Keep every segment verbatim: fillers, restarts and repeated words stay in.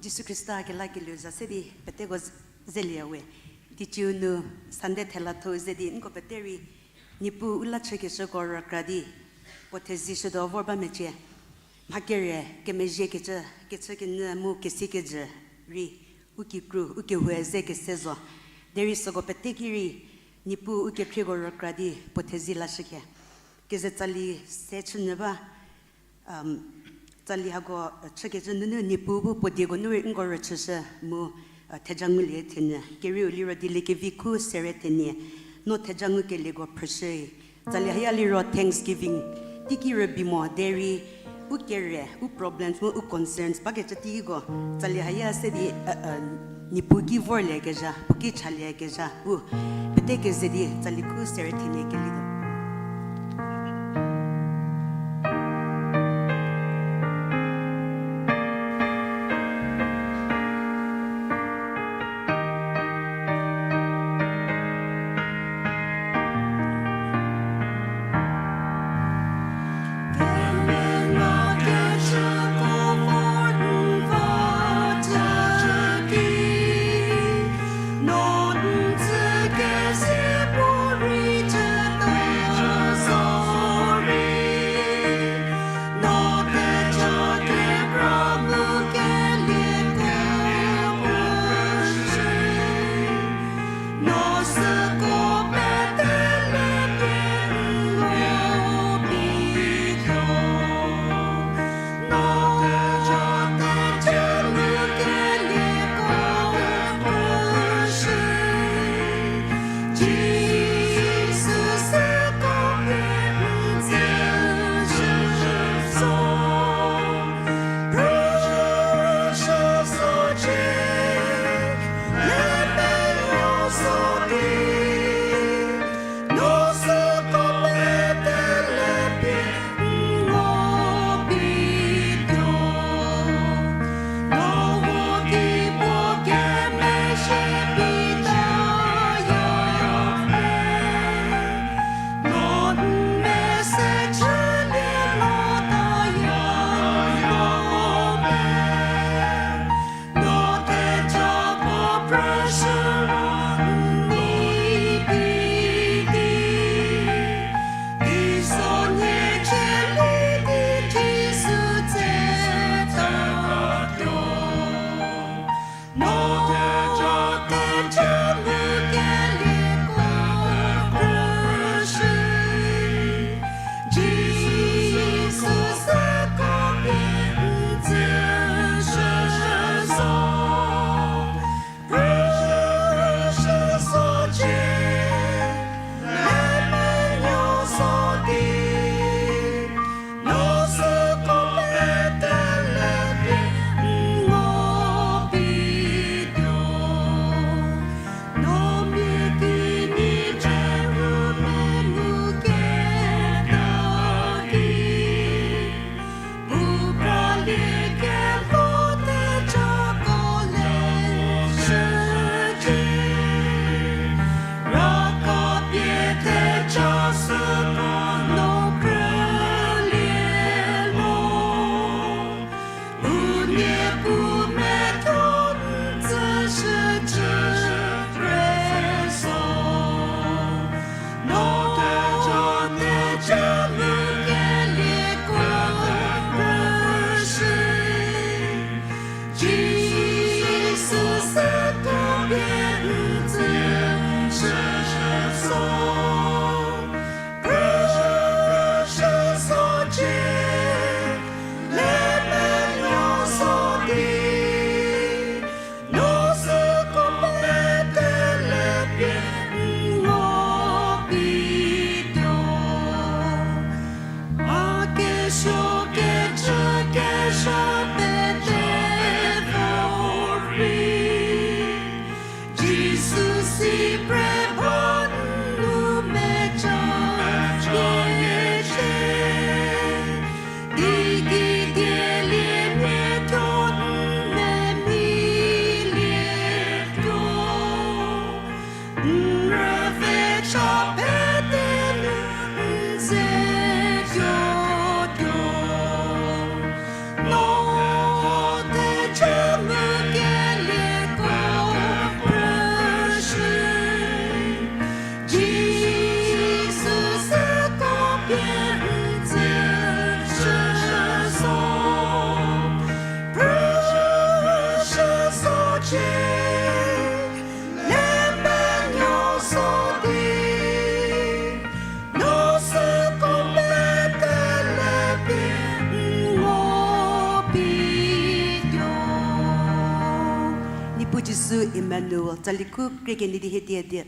Jisu Khrista kelakelieu za se di peteko z-, zelie we. Teicie nu Sunday thela tho ze di nko pete rei Niepuu u la chükeshüko rükra di puo thezishütuo vor ba mecie. Mha kere kemezhiekecü, kechükenyü mu kesikejü rei u kikru, u kehou ze kese zo. Derei süko pete ki rei Niepuu u kekhrieko rükra di puo thezi lashükhe. Keze tsali se chünyü ba, tsali hako chükecü nunu Niepuu bu puo dieko nu rei nko rüchüshü mu theja ngulie thenyü. Kerieu liro Dieliekevi khu sere thenie, no theja ngukelieko phrüshü. Tsali haya liro Thanksgiving, teiki rübei mo derei u kere, u problems mu u concerns bakecü teiko tsali haya se di Niepuu ki vorliekezha, puo ki chaliekezha bu pete keze di tsali khu sere thenie kelietuo. Jisu Emmanuel, tsali khu krie kenie di hie die die.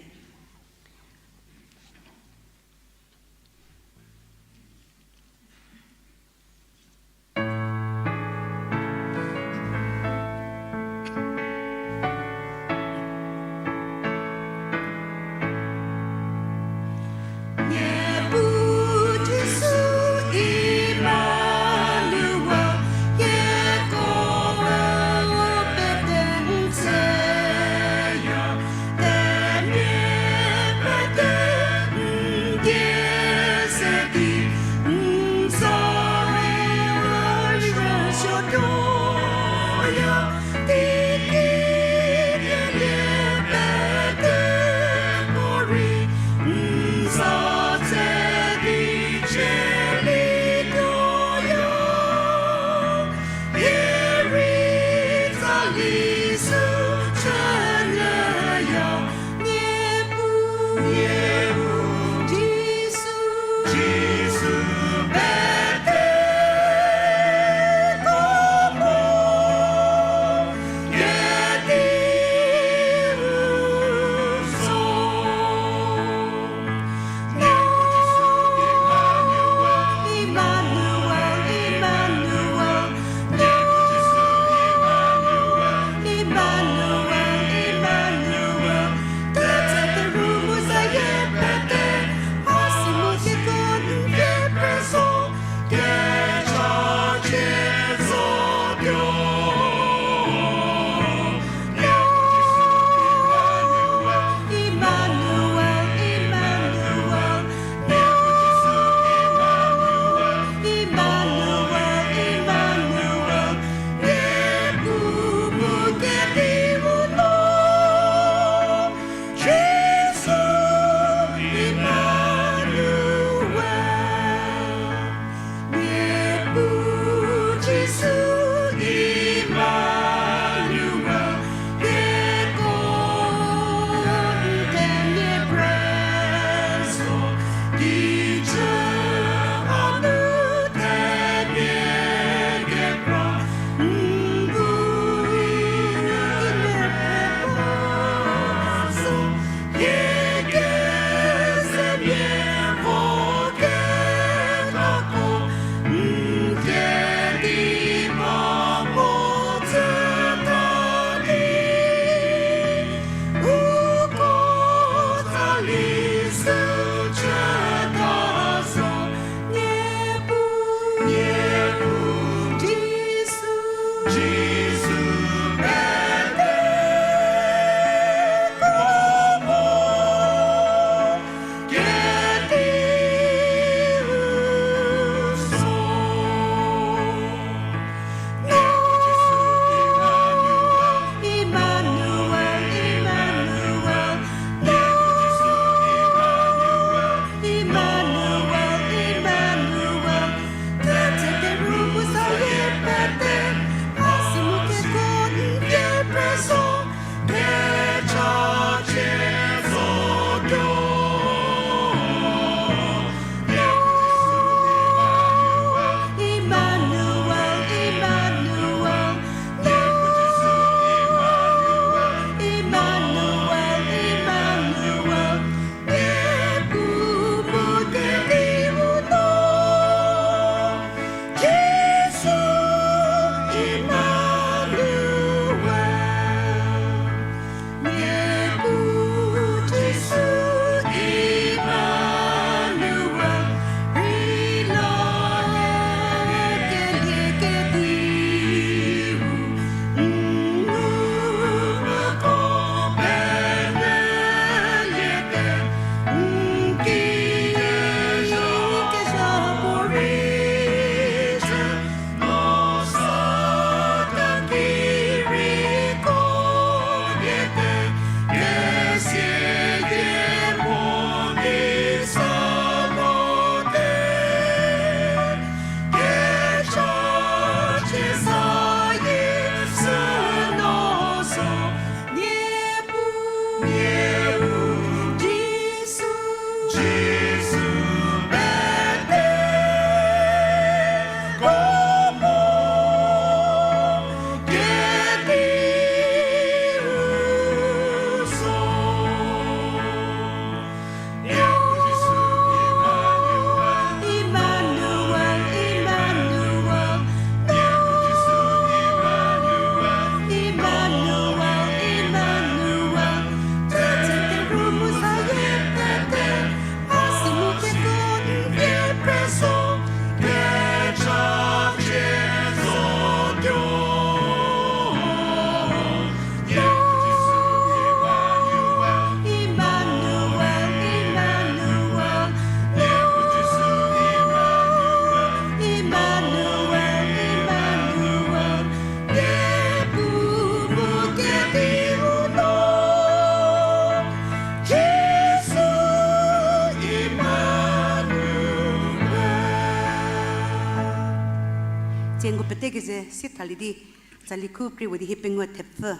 Pete keze sie thalie di, tsali khu krie we di hie pengou thepfü.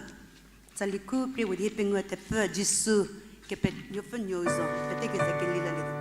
Tsali khu krie we di hie pengou thepfü, Jisu, Kepenuopfü Nuou zo, pete keze keli lalietuo.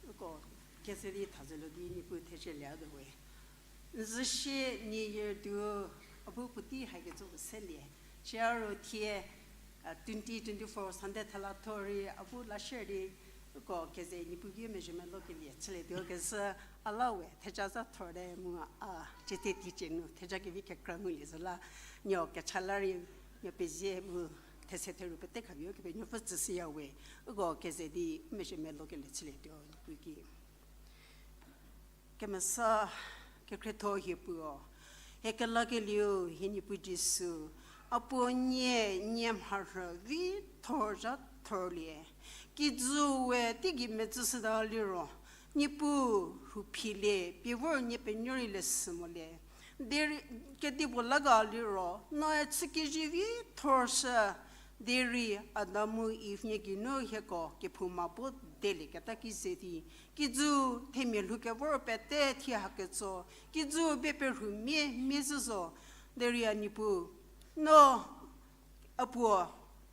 Uko keze di thazelo di Niepuu thezie lie tuo we. N zü sie nie yer tuo, a bu puotei hakecü puo selie. Sia ro thie, a, twenty twenty-four Sunday thela thor rei a bu la share di, uko keze Niepuu ki mezhü melo kelie chülietuo kezhü a la we, theja za thor te mu a, cite ticie nu, theja kevi kekra ngulie zo la, nuo kecha la rei, nuo pezie mu these theru pete khapie Ukepenuopfü tsüshüya we, uko keze di u mezhü melo kelie chülietuo Niepuu ki. Kemesa kekhrietho hie puo, hie kelakelieu hie Niepuu Jisu, a puo nie, nie mharhü vi thor zha thorlie. Kijü we teigei metsüshüta liro, Niepuu rhu philie, pie vor nie penuo rei leshü molie. Derei, kedipuo la ga liro, noe chü kezie vi thorshü, derei Adam mu Iv nie geinu hieko kephouma bo delieketa ki ze di, kijü themia lhoukevor pete thie haketso, kijü bie perhu mia, mia zhü zo, Derei a Niepuu, no, a puo,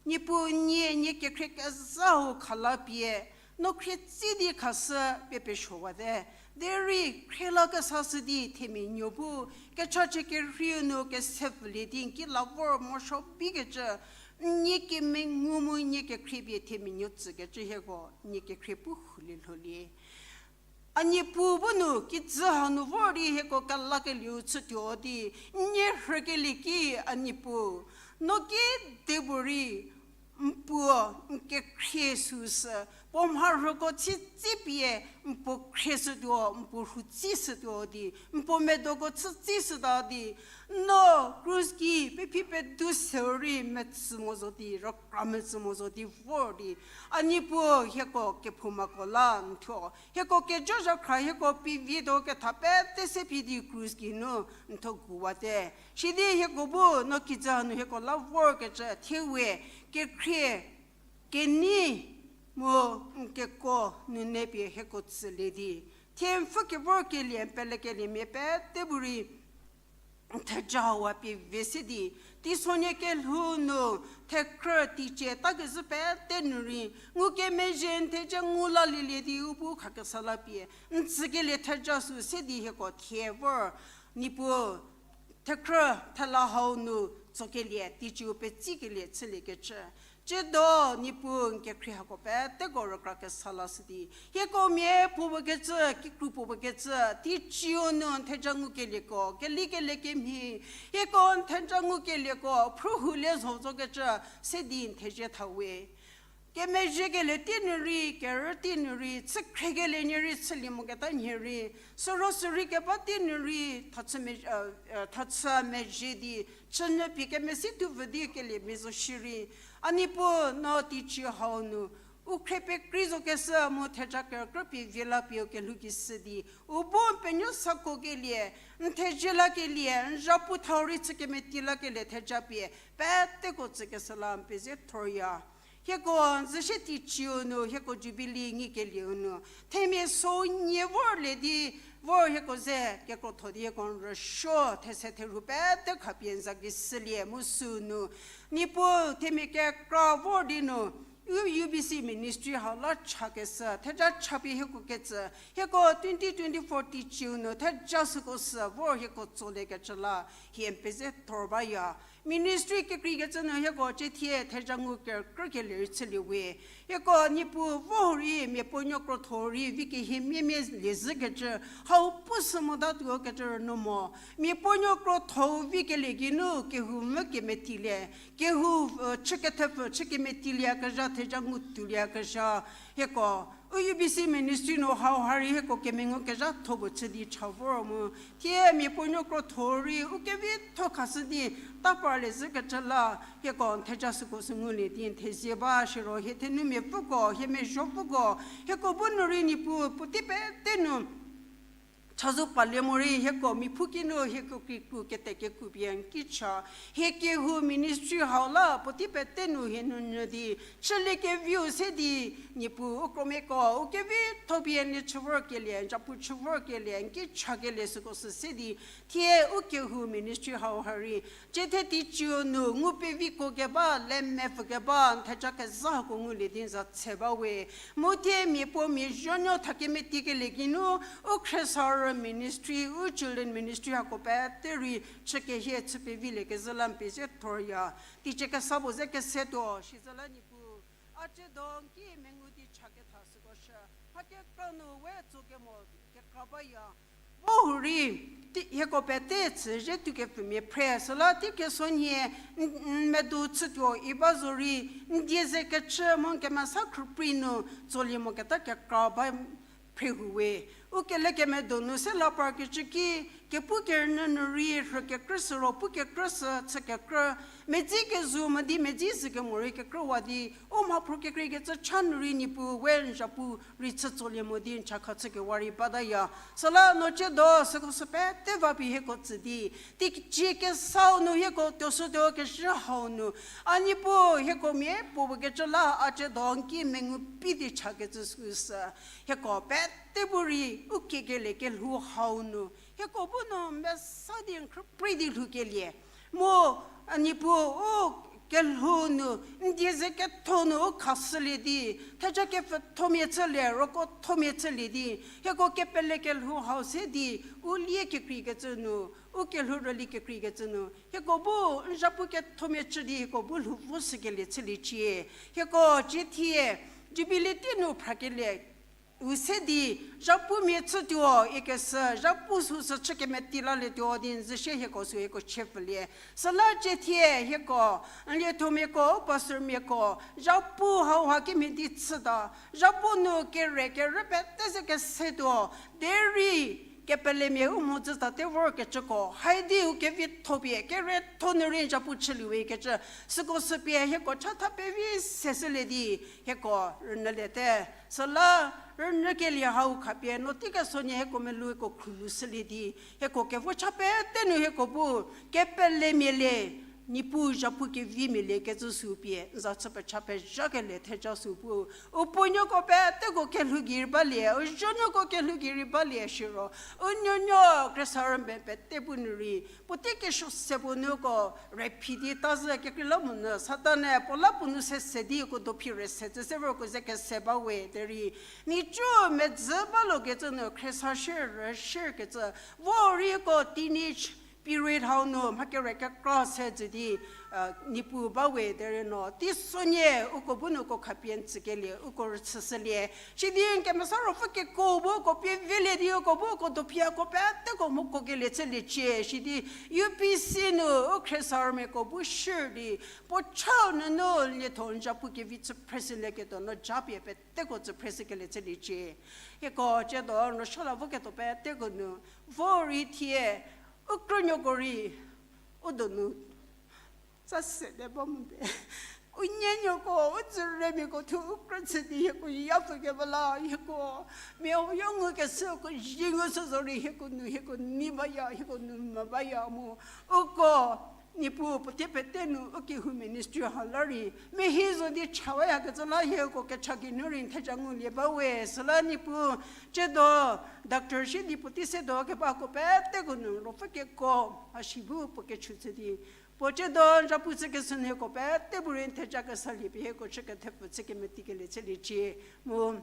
Niepuu nie, nie kekhrie kezhau khalapie, no khrietsi di khashü pie pesuowate. Derei khrielakesashü di themia nuo bu, kechachie kerheiu nu kesepfülie di n ki la vor morosuo bikecü, n nie kemengu mu n nie kekhrie pie themia nuo tsükecü hieko, n nie kekhrie pu hulie lholie. A Niepuu bu nu kijü hanu vor di hieko kelakelieu chütuo di, n nie rhükelie ki a Niepuu, no kedipuorei n puo n kekhrie süsü, puo mharhüko chütsipie n puo khrie shütuo, n puo rhutsü shütuo di, n puo medoko chütsü shüta di, no krus ki pephi pedu seu rei metsü mo zo di, rükra metsü mo zo di vor di, a Niepuu hieko kephoumako la n thuo, hieko kejo zhakhra hieko pie vietuo ketha pete se phi di krus ki nu n thuo guwate. Sidi hieko bu no kijü hanu hieko la vorkecü thie we kekhrie kenei mu n kekuo nunu pie hieko tsülie di, thie n pfü kevorkelie n pelekeliemia pete bu rei n theja hauha pie vie se di, teisonhie kelhou nu thekhrü teicie ta kezhü pete nu rei ngukemezhie n theja ngu lalielie di u bu khakesa la pie n tsükelie theja sü se di hieko thie vor, Niepuu, thekhrü thela hau nu tsokelie teicieu petsikelie chüliekecü. Tsiedo Niepuu n kekhrie hako peteko rükra kesa lashü di, hieko mia puo puo kecü, kikru puo puo kecü, teicieu nu n theja ngukelieko, kelikelie kemhie, hieko n theja ngukelieko phrühoulie zo zokecü se di n thezie tha we. Kemezhiekelie tei nu rei, kerü tei nu rei, chükhriekelie nie rei, chülie moketa nie rei, süro sürei keba tei nu rei, thachü me-, thachü mezhie di, chünyü pie kemesi tupfü di kelie mia zo shierei, a Niepuu no teicieu hau nu u khrie pekrei zo keshü mu theja kerükrü pie vie la pie u kelhou ki shü di, u bu n penuo sakokelie, n thezie lakelie, n zhapu thau rei chü kemeti lakelie theja pie peteko tsükeshü la n pezie thorya. Hieko n zhüshie teicieu nu, hieko Jubilee ngukelieu nu, themia so nie vorlie di, vor hieko ze kekrotho di hieko n rüsuo these therhu pete khapie n za ki shülie mu sünu, Niepuu themia kekra vor di nu, u UBC ministry hau la chakeshü theja chapie hieko ketsü, hieko twenty twenty-four teicieu nu theja süko sü vor hieko tsoliekecü la hie n pezie thor baya. Ministry kekreikecü nu hieko cie thie theja ngu kerükrükelie rei chülie we. Hieko Niepuu vo rei mia puonuo krotho rei vi kehie miemie lie zhükecü, hau pu sü motatuo kecü rünyü mo. Mia puonuo krotho vi kelie geinu kehou mvü kemetilie, kehou chü kethepfü chü kemetiliyakezha theja ngu tuoliyakezha, hieko u UBC ministry nu hau ha rei hieko kemengukezhatho puo chü di cha vor mu. Thie mia puonuo krotho rei u kevitho khashü di ta parlie zhükecü la, hieko n theja süko sü ngulie di n thezie ba shiro hie thenumia pfüko, hie mezho pfüko, hieko bu nu rei Niepuu puotei pete nu chazou palie morei hieko mia phu ki nu hieko kikru kete kekru pie n ki cha. Hie kehou ministry hau la puotei pete nu hie nunyü di chülie keviu se di, Niepuu u kromiako u kevitho pie n chü vorkelie, n zapu chü vorkelie, n ki chakelie süko sü se di, thie u kehou ministry hau ha rei cie the teicieu nu ngu peviko keba, le mepfü keba n theja kezha hako ngulie di n za tse ba we. Mu thie mia puo mia zuonuo tha kemetikelie geinu u khriesarü ministry, u children ministry hako pete rei chü kehie chü pevilie kezhü la n pezie thorya. Teicie kesa puo ze kesetuo shizü la Niepuu, a tsiedo n ki mengu di cha ketha süko shü, mha kekra nu we tso kemo kekra baya. Vo hurei, hieko pete chü zhie tuo kepfümia phre süla teikesonhie n medo chütuo i ba zorei, n die ze kechü mu n kemesa khrüprei nu tsolie moketa kekra ba phre hu we. U kelekemedo nu se la parkecü ki, kepu kerünyü nu rei rhü kekrü süro pu kekrü sü chü kekrü, medzi kezhü mo di medzi zhü kemo rei kekrüwa di, u mhaphro kekreikecü cha nu rei Niepuu we n zapu rei chü tsolie mo di n chakha chükewa rei bataya. Süla no tsiedo süko sü pete va pie hieko tsü di, teicie kesau nu hieko tuoshütuo kezhü hau nu, a Niepuu hieko mia puo puo kecü la a tsiedo n ki mengu pie di chakecü süsü, hieko pete bu rei u kiekelie kelhou hau nu hieko bu nu mesa di n khrüprei di lhoukelie Mu, a, Niepuu, u kelhou nu, n die ze ketho nu u khashülie di, theja kepfüthomia chülie, roko thomia chülie di, hieko kepele kelhou hau se di, u lie kekreikecü nu, u kelhou rüli kekreikecü nu, hieko bu n zhapu kethomia chü di, hieko bu lhou vo shükelie chüliecie. Hieko cie thie, Jubilee tei nu phrakelie u se di, zhapumia chütuo ikeshü, zhapu süsü chü kemeti lalietuo di n zü shie hieko sü hieko chie pfülie. Süla cie thie hieko, n liethomiako, u pastormiako, zhapu hauha kemhie di chüta, zhapu nu kere kerü pete ze kesetuo, derei kepelemia u mhodzü tate vorkecüko, haidi u kevitho pie, keretho nu rei n zhapu chülie we kecü, süko sü pie hieko chatha pevi seshülie di, hieko rünyüliete. Süla rünyükelie hau khapie, no teikesuonie hieko meluko khrulu shülie di, hieko kevo cha pete nu hieko bu, kepelemia le, Niepuu zhapu kevimia le kecü sü pie, n za chü pecha pezhakelie theja sü pu, u puonuoko peteko kelhou gei rei balie, u zuonuoko kelhou gei rei balie shiro, u nuonuo khriesarümia pete bu nu rei, puotei kesuo se puo nuko, rei phi di ta zhü kekreilamonyü, Satan-e puo la puo nu se se di uko dophi re se tsü se vorko ze kese ba we derei, nhicu medzü balokecü nu khriesa shierü shierkecü, vo rei uko teenage period hau nu mha kere kekra se tsü di, Niepuu ba we derei no, teisonhie uko bu nuko khapie n tsükelie, uko rüchüshülie. Sidi n kemesa ruopfü kekuo bu uko pie vilie di uko bu uko dophi hako peteko mhokuokelie chüliecie. Sidi U P C nu u khriesarümiako bu shir di, puo chau nunu lietho n zhapu kevi chü phreshülieketuo no japie peteko chü phreshükelie chüliecie. Hieko ciedo n rüsuo la voketuo peteko nu, vo rei thie, u krünuoko rei, u donu tsa sede ba mote. U nienuoko, u dzüremiako thuo u krü chü di hieko yapfü keba la, hieko mia huoyo ngukeshü uko zi ngushü zorei hieko nu, hieko nei baya, hieko nu mha baya mu. Uko, Niepuu puotei pete nu u kehou ministry ha la rei, mia hi zo di chawayakecü la hieko kecha geinu rei n theja ngulie ba we, süla Niepuu, ciedo, doctor shie di puotei se do kebako peteko nu ruopfü kekuo, a si bu puo kechu chü di, puo ciedo n zhapu chükeshü nu hieko pete bu rei n theja kesalie pie hieko chü kethepfü chü kemetikelie chüliecie, mu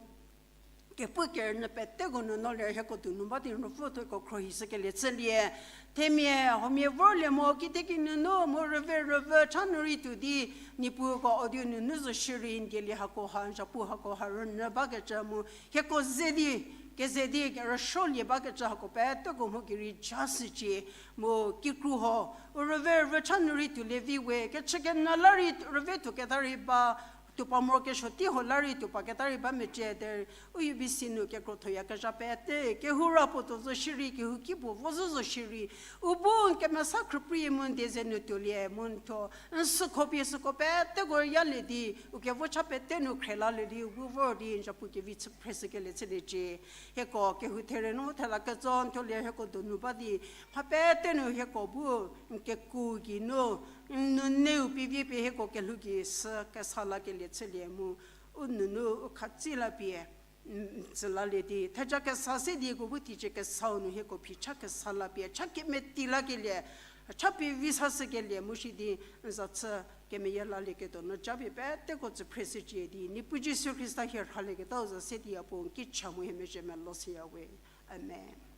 kepu kerünyü peteko nu no ler hieko donu ba di n ruopfü thuo hieko khruohishükelie chülie. Themia, huomia vorlie mo kitekinunu mu rüve rüvü cha nu rei tuo di, Niepuuko audio nunu zo shierei n dielie hakoha, n zhapu hakoha rünyü bakecü mu, hieko ze di, keze di, rüsuolie bakecü hako peteko mho gei rei ja shücie, mu kikru ho, u rüve rüvü cha nu rei tuolie vi we, kechükenyü la rei rüve tuoketa rei ba, tuopa morokesuo tei ho la rei tuopaketa rei ba mecie derei, u U B C nu kekrothoyakezha pete, kehou ra puo tuo zo shierei, kehouki puo vo zhü zo shierei, u bu n kemesa khrüprei mu n die ze nu tuolie, mu n thuo, n süko pie süko peteko yalie di, u kevo cha pete nu khrielalie di, u bu vor di, n zhapu kevi chü phreshükelie chüliecie. Hieko kehou therie nu thela ketso n thuolie hieko donu ba di, mha pete nu hieko bu n kekuo geinu, n nuneu pie vi pie hieko kelhou gei sü kesa lakelie chülie mu, u nunu u khatsi la pie, n tsü lalie di, theja kesa se di uko bu teicie kesau nu hieko phi cha kesa la pie, cha kemeti lakelie, cha pie vi sashükelie mu shi di, n za chü kemeyie lalieketuo no japie peteko tsü phreshücie di, Niepuu Jisu Khrista hie rhalieketau za se di ya puo n ki cha mu hie mezhie melo shüya we. Amen.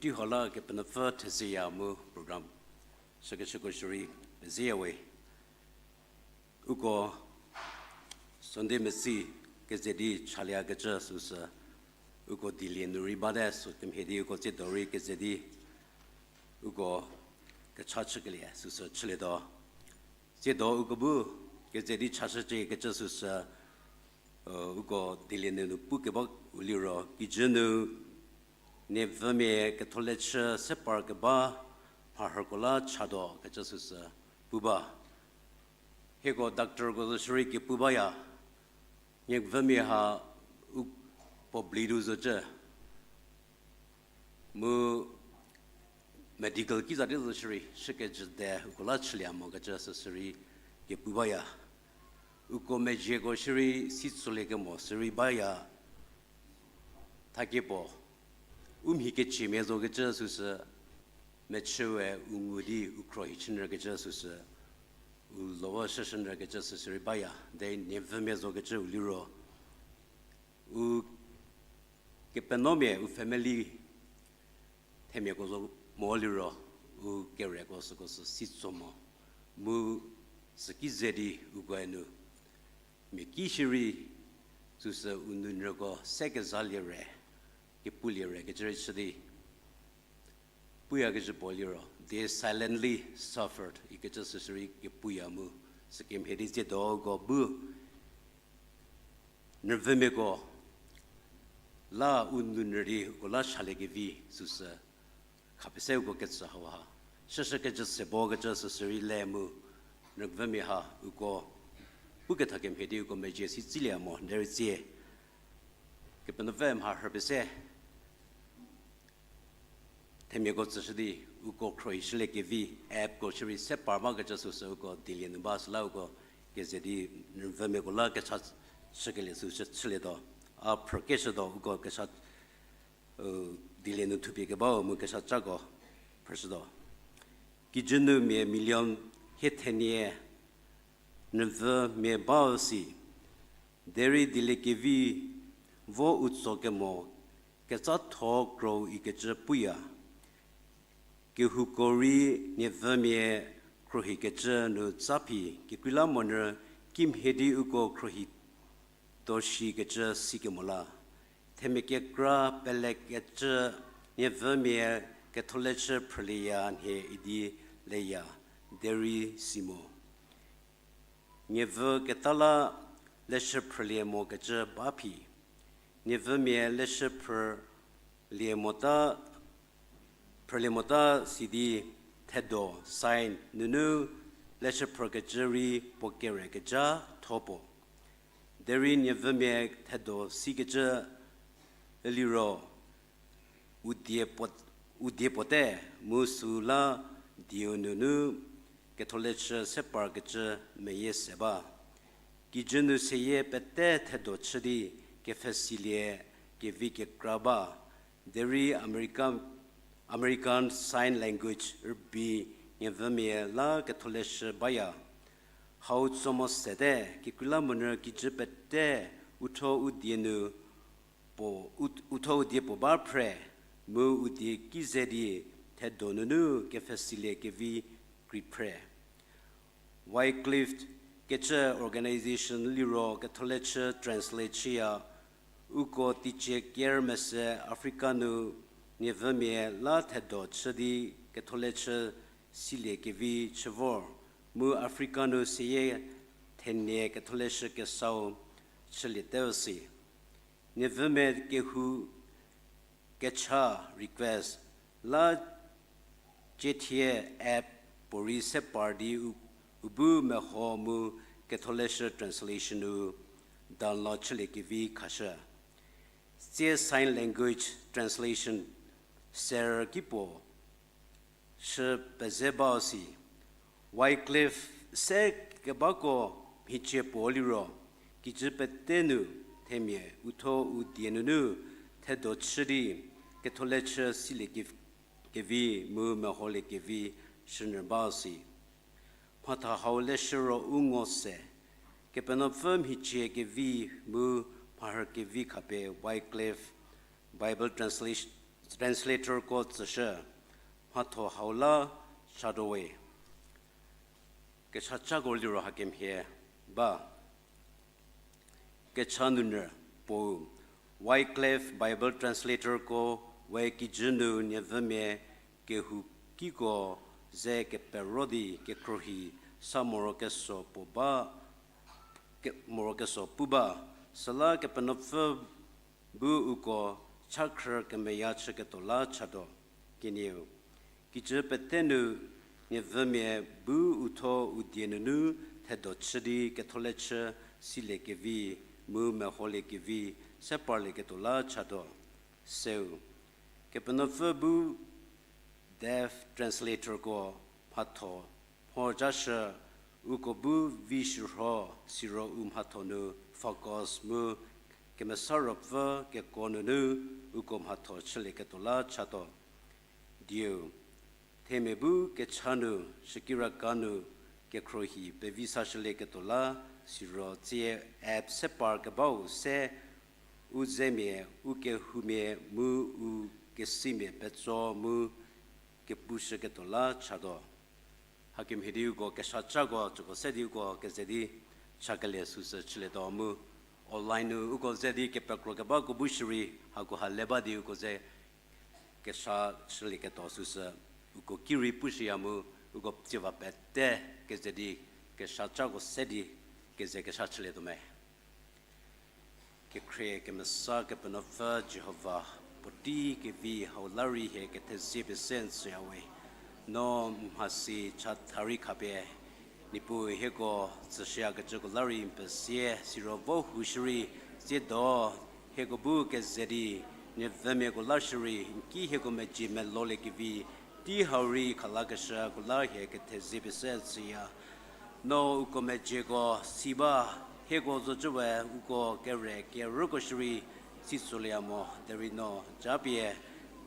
Teiho la Kepenuopfü thezieya mu program shükeshüko shierei pezieyawe. Uko Sunday mesi keze di chaliekecü süsü uko dilie nu rei bate, sü kemhie di uko tsiedo rei keze di uko kecha chükelie süsü chülietuo. Tsiedo uko bu keze di chashüciekecü süsü, uko dilie nunu pukeba u liro, kijü nu nievümia Ketholeshü se parkeba mharhüko la chatuo kecü süsü pu ba. Hieko doctorko zo shierei kepu baya, nievümia ha u puo bli du zocü. Mu medical kiza di zo shierei shükecü de uko la chülie mokecü süsü rei kepu baya. Uko mezieko shierei si tsolie kemo shierei baya. Thakie puo u mhi kechimia zokecü süsü, mechüwe u ngu di u khruohi chünyükecü süsü, u lovo shüshünyükecü süsü rei baya. De nievümia zokecü u liro, u kepenuomia u family themiako zo mo liro, u kereko süko sü si tso mo. Mu süki ze di ukoe nu mia ki shierei süsü u nounyüko se kezalie re, kepulie re kecü rei chü di puyakecü puo liro, they silently suffered ikecü süsü rei kepuya mu, sükemhie di tsiedo uko bu nüvümiako la u nounyü di uko la chaliekevi süsü khapie se uko ketsü hauha shüshükecü se bokecü süsü rei le mu, nüvümia ha uko puketha kemhie di uko mezie si tsilie mo derei tsie Kepenuopfü mharhü pie se themiako tsüshü di uko khruohi chüliekevi, appko shierei se par bakecü süsü uko dilie nu ba, süla uko keze di nüvümiako la kecha chükelie süsü chülietuo. A phrükeshütuo uko kecha, u, dilie nu thupie kebau mu kecha cako phrüshütuo. Kijü nu mia million hie thenie nüvümia bau si, derei dieliekevi vo u tso kemo ketsatho kro ikecü puya. Kehouko rei nievümia khruohikecü nu tsaphi, kekreilamonyü kimhie di uko khruohi tuo shikecü sikemo la, themia kekra pelekecü nievümia Ketholeshü phrülieya nhie idi leya, derei si mo. Nievü keta la leshü phrülie mokecü ba phi. Nievümia leshü phrülie mota, phrülie mota sidi thedo, sign nunu leshü phrükecü rei puo kerekeja tho puo. Derei nievümia thedo sikecü liro, u die puo, u die puote mu süla dieu nunu Ketholeshü se parkecü meyie se ba. Kijü nu seyie pete thedo chü di kepfhesilie kevi kekra ba. Derei America, American Sign Language rübei nievümia la Ketholeshü baya. Hau tso mo sete, kekreilamonyü kijü pete uthuo u die nu puo, u, uthuo u die puo ba phre, mu u die ki ze di thedo nunu kepfhesilie kevi krei phre. Wycliffe kecü organization liro Ketholeshü translate chüya, uko teicie ker mese Africa nu nievümia la thedo chü di Ketholeshü silie kevi chü vor, mu Africa nu seyie thenie Ketholeshü kesau chülietuo si. Nievümia kehou kecha request la ciethie app puorei se par di u, u bu meho mu Ketholeshü translation nu download chülie kevi khashü. Tsie sign language translation ser kipuo shü peze bau si. Wycliffe se kebako mhicie puo liro, kijü pete nu themia uthuo u die nunu thedo chü di Ketholeshü silie kevi, kevi mu meholie kevi shünyü bau si. Mhatha hau leshü ro u ngo se, Kepenuopfü mhicie kevi mu mharhü kevi khapie Wycliffe Bible translation, translatorko tsüshü, mhatho hau la chatuo we. Kechacako liro hakemhie ba. Kecha nunyü puo, Wycliffe Bible translatorko we kijü nu nievümia kehoukiko ze kepero di kekhruohi sa morokeso puo ba, ke-, morokeso pu ba, süla Kepenuopfü bu uko chakhrü kemeya chüketuo la chatuo. Kenieu, kijü pete nu nievümia bu uthuo u die nunu thedo chü di ketholeshü siliekevi mu meholiekevi se parlieketuo la chatuo. Seu, Kepenuopfü bu deaf translatorko mhatho mhojashü, uko bu vi shürho, siro u mhatho nu focus mu Kemesa Ruopfü kekuo nunu uko mhatho chülieketuo la chatuo. Dieu, themia bu kecha nu, shükiraka nu, kekhruohi pevi sashülieketuo la, siro tsie app se parkebau se, u zemia, u kehoumia mu u kesimia petso mu kepushüketuo la chatuo. Hakemhie di uko keshacako tsüko se di uko keze di chakelie süsü chülietuo mu online nu uko ze di kepekro kebako bu shierei hakoha le ba di uko ze kesha chülieketuo süsü uko ki rei pushüya mu uko tsieva pete keze di keshacako se di keze kesha chülietuo me. Kekhrie kemesa Kepenuopfü Jihova, puotei kevi hau la rei hie kethezie pie se n tsüya we. No mhasi chatha rei khapie, Niepuu hieko tsüshüyakecüko la rei n pezie, siro vo hu shierei, tsiedo hieko bu keze di, nievümiako la shierei n ki hieko mezhie meloliekevi, tei hau rei khalakeshüko la hie kethezie pie se n tsüya. No uko mezhieko si ba, hieko zocü we uko kere kerüko shierei si tsolieya mo derei no japie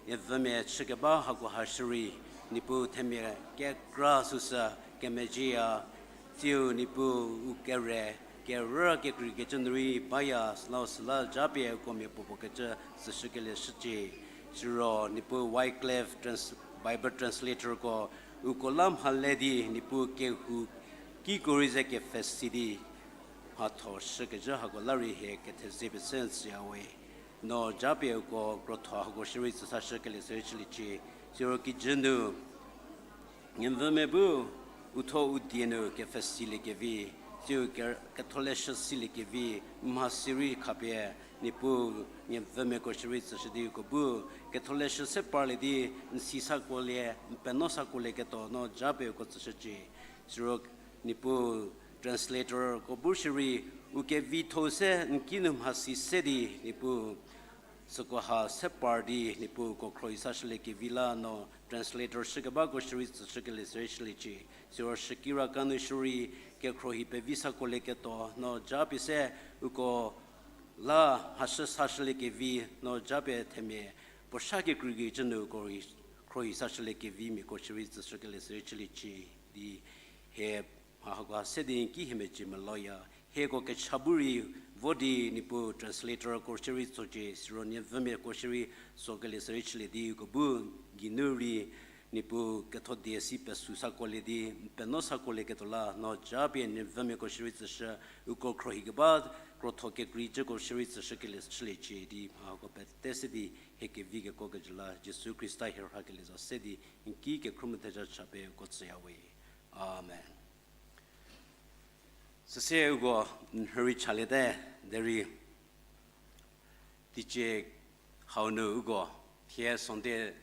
nievümia chükeba hakoha shierei, Niepuu themia kekra süsü kemezhieya, tsiu Niepuu u kere kerü kekreikecü nu rei baya, süla süla japie uko mia puopuo kecü tsüshükelie shücie. Siro Niepuu Wycliffe trans-, Bible translatorko uko la mhale di Niepuu kehou kiko rei ze kepfhesi di mhatho shükezhü hako la rei hie kethezie pie se n tsüya we. No japie uko krotho hako shierei tsüsashükelie sü chüliecie. Siro kijü nu nievümia bu uthuo u die nu kepfhesiliekevi, tsiu ke-, ketholeshü siliekevi, mhasi rei khapie, Niepuu nievümiako shierei tsüshü di uko bu ketholeshü se parlie di n si sakolie, n penuo sakolieketuo no japie uko tsüshücie. Siro Niepuu translatorko bu shierei u kevitho se n ki nu mhasi se di Niepuu sükoha se par di Niepuu uko khruohi sashüliekevi la no translator shükebako shierei tsüshükelie sü chüliecie. Siro shükiraka nu shierei kekhruohi pevi sakolieketuo no japie se uko la mhashü sashüliekevi no japie themia puo sha kekreikecü nu uko rei khruohi sashüliekevimiako shierei tsüshükelie sü chüliecie di hie mha hako se di n ki hie mezhie meloya. Hieko kecha bu rei vo di Niepuu translatorko shierei tsocie, siro nievümiako shierei tsokelie sü chülie di uko bu geinu rei Niepuu ketho die si pesü sakolie di n penuo sakolieketuo la no japie nievümiako shierei tsüshü, uko khruohikeba krotho kekreicüko shierei tsüshükelie chüliecie di mha hako pete se di hie kevi kekokecü la Jisu Khrista hie rhakelie za se di n ki kekhruohi mu theja chapie uko tsüya we. Amen. Süsie uko n rhei chaliete derei teicie hau nu uko thie Sunday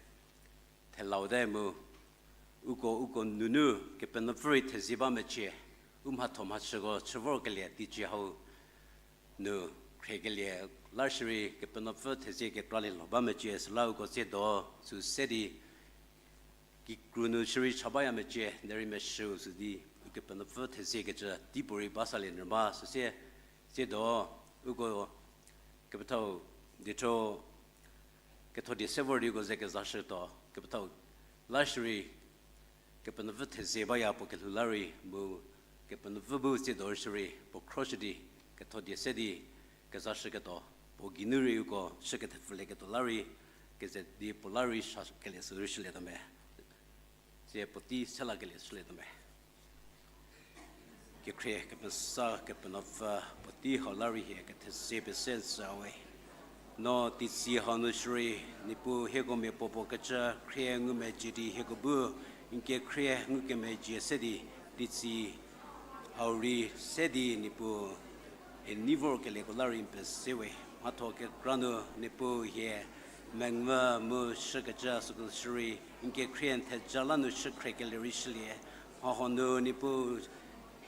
thelaute mu uko uko nunu Kepenuopfü rei thezie ba mecie, u mhatho mhachüko chü vorkelie teicie hau nu khriekelie la shierei Kepenuopfü thezie kekralie lho ba mecie süla uko tsiedo sü se di kikru nu shierei cha baya mecie derei meshüu sü di Ukepenuopfü theziekecü teipuorei ba salie nyü ba süsie, tsiedo uko kepethau dietho ketho die se vor di uko ze kezashütuo, kepethau la shierei Kepenuopfü thezie baya puo kelhou la rei mu Kepenuopfü bu tsiedo shierei puo khroshü di ketho die se di kezashüketuo, puo geinu rei uko chü kethepfülieketuo la rei Keze di puo la rei sa kelie sü rei shülietuo me. Tsie puotei selakelie shülietuo me. Kekhrie kemesa Kepenuopfü, puotei hau la rei hie kethezie pese n tsüya we. No teitsi hau nu shierei, Niepuu hieko mia puopuo kecü khrie ngumezhie di hieko bu n kekhrie ngukemezhie se di, teitsi hau rei se di Niepuu hie nei vorkelieko la rei n pese we. Mhatho kekra nu Niepuu hie mengu mu shükecü süko shierei n kekhrie n theja la nu shükhriekelie rei shülie. Mhahuo nu Niepuu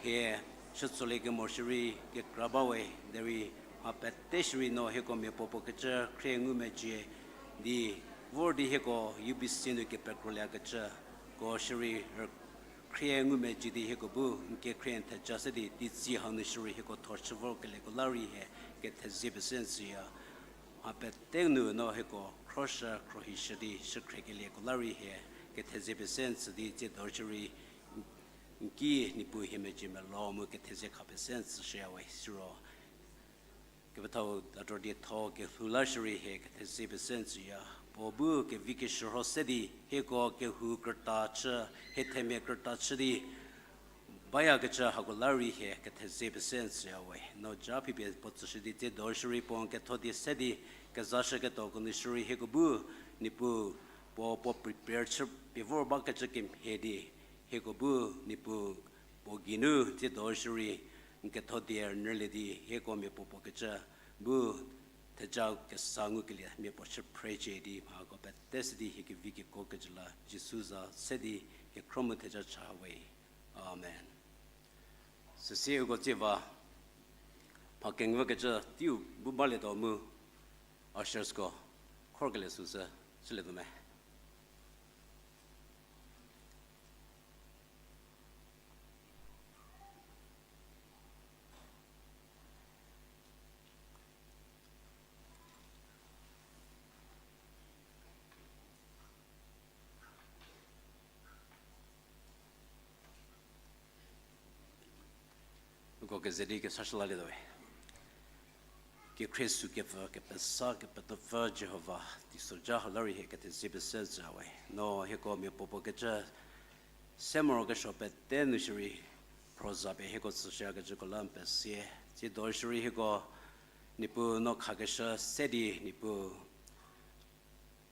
hie shütsolie kemo shierei kekra ba we, derei mha pete shierei no hieko mia puopuo kecü khrie ngumezhie di vor di hieko U B C nu kepekrolie kecüko shierei khrie ngumezhie di hieko bu n kekhrie n theja se di teitsi hau nu shierei hieko tho chü vorkelieko la rei hie kethezie pese n tsüya. Mha pete nu no hieko khroshü khrohishü di shükhriekelie ko la rei hie kethezie pese n tsü di tsiedo shierei n ki Niepuu hie mezhie melo mu kethezie kha pese n tsüshüya we siro. Kepethau Doctor Dietho kelhou la shierei hie kethezie pese n tsüya. Puo bu kevi keshürho se di hieko kehou krüta chü, hie themia krüta chü di bayakecü hako la rei hie kethezie pese n tsüya we. No ja phipie puo tsüshü di tsiedo shierei puo n ketho die se di kezashüketoko nu shierei hieko bu Niepuu puo puo prepare chü pie vor bakecü kemhie di hieko bu Niepuu puo geinu tsiedo shierei n ketho die rünyülie di hieko mia puopuo kecü bu theja kesa ngukelie mia puo chü phrecie di mhako pete se di hie kevi kekuo kecü la Jisu za se di kekhro mu theja cha we. Amen. Süsie uko tsie va mha kengukecü teiu bu balietuo mu ushersko khorkelie süsü chülietuo me. Uko keze di kesa shü lalietuo we. Kekhrie sü kepfü kepesa Kepenuopfü Jihova, teisoja hau la rei hie kethezie pese n tsüya we. No hieko mia puopuo kecü se morokesuo pete nu shierei proza pie hieko tsüshüyakecüko la n pesie. Tsiedo shierei hieko Niepuu no khakeshü se di Niepuu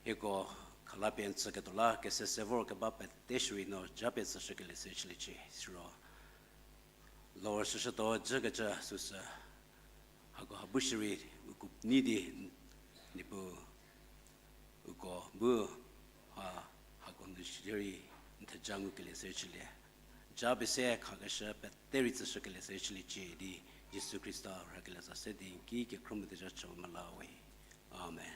hieko khala pie n tsüketuo la kese se vorkeba pete shierei no ja pie tsüshükelie se chüliecie siro. Lor süshütuo jükecü süsü hako ha bu shierei uko nei di Niepuu uko bu ha hako nu shierei n theja ngukelie se chülie. Ja pie se khakeshü pete rei tsüshükelie se chüliecie di Jisu Khrista rhakelie za se di n ki kekhro mu theja cha mela we. Amen.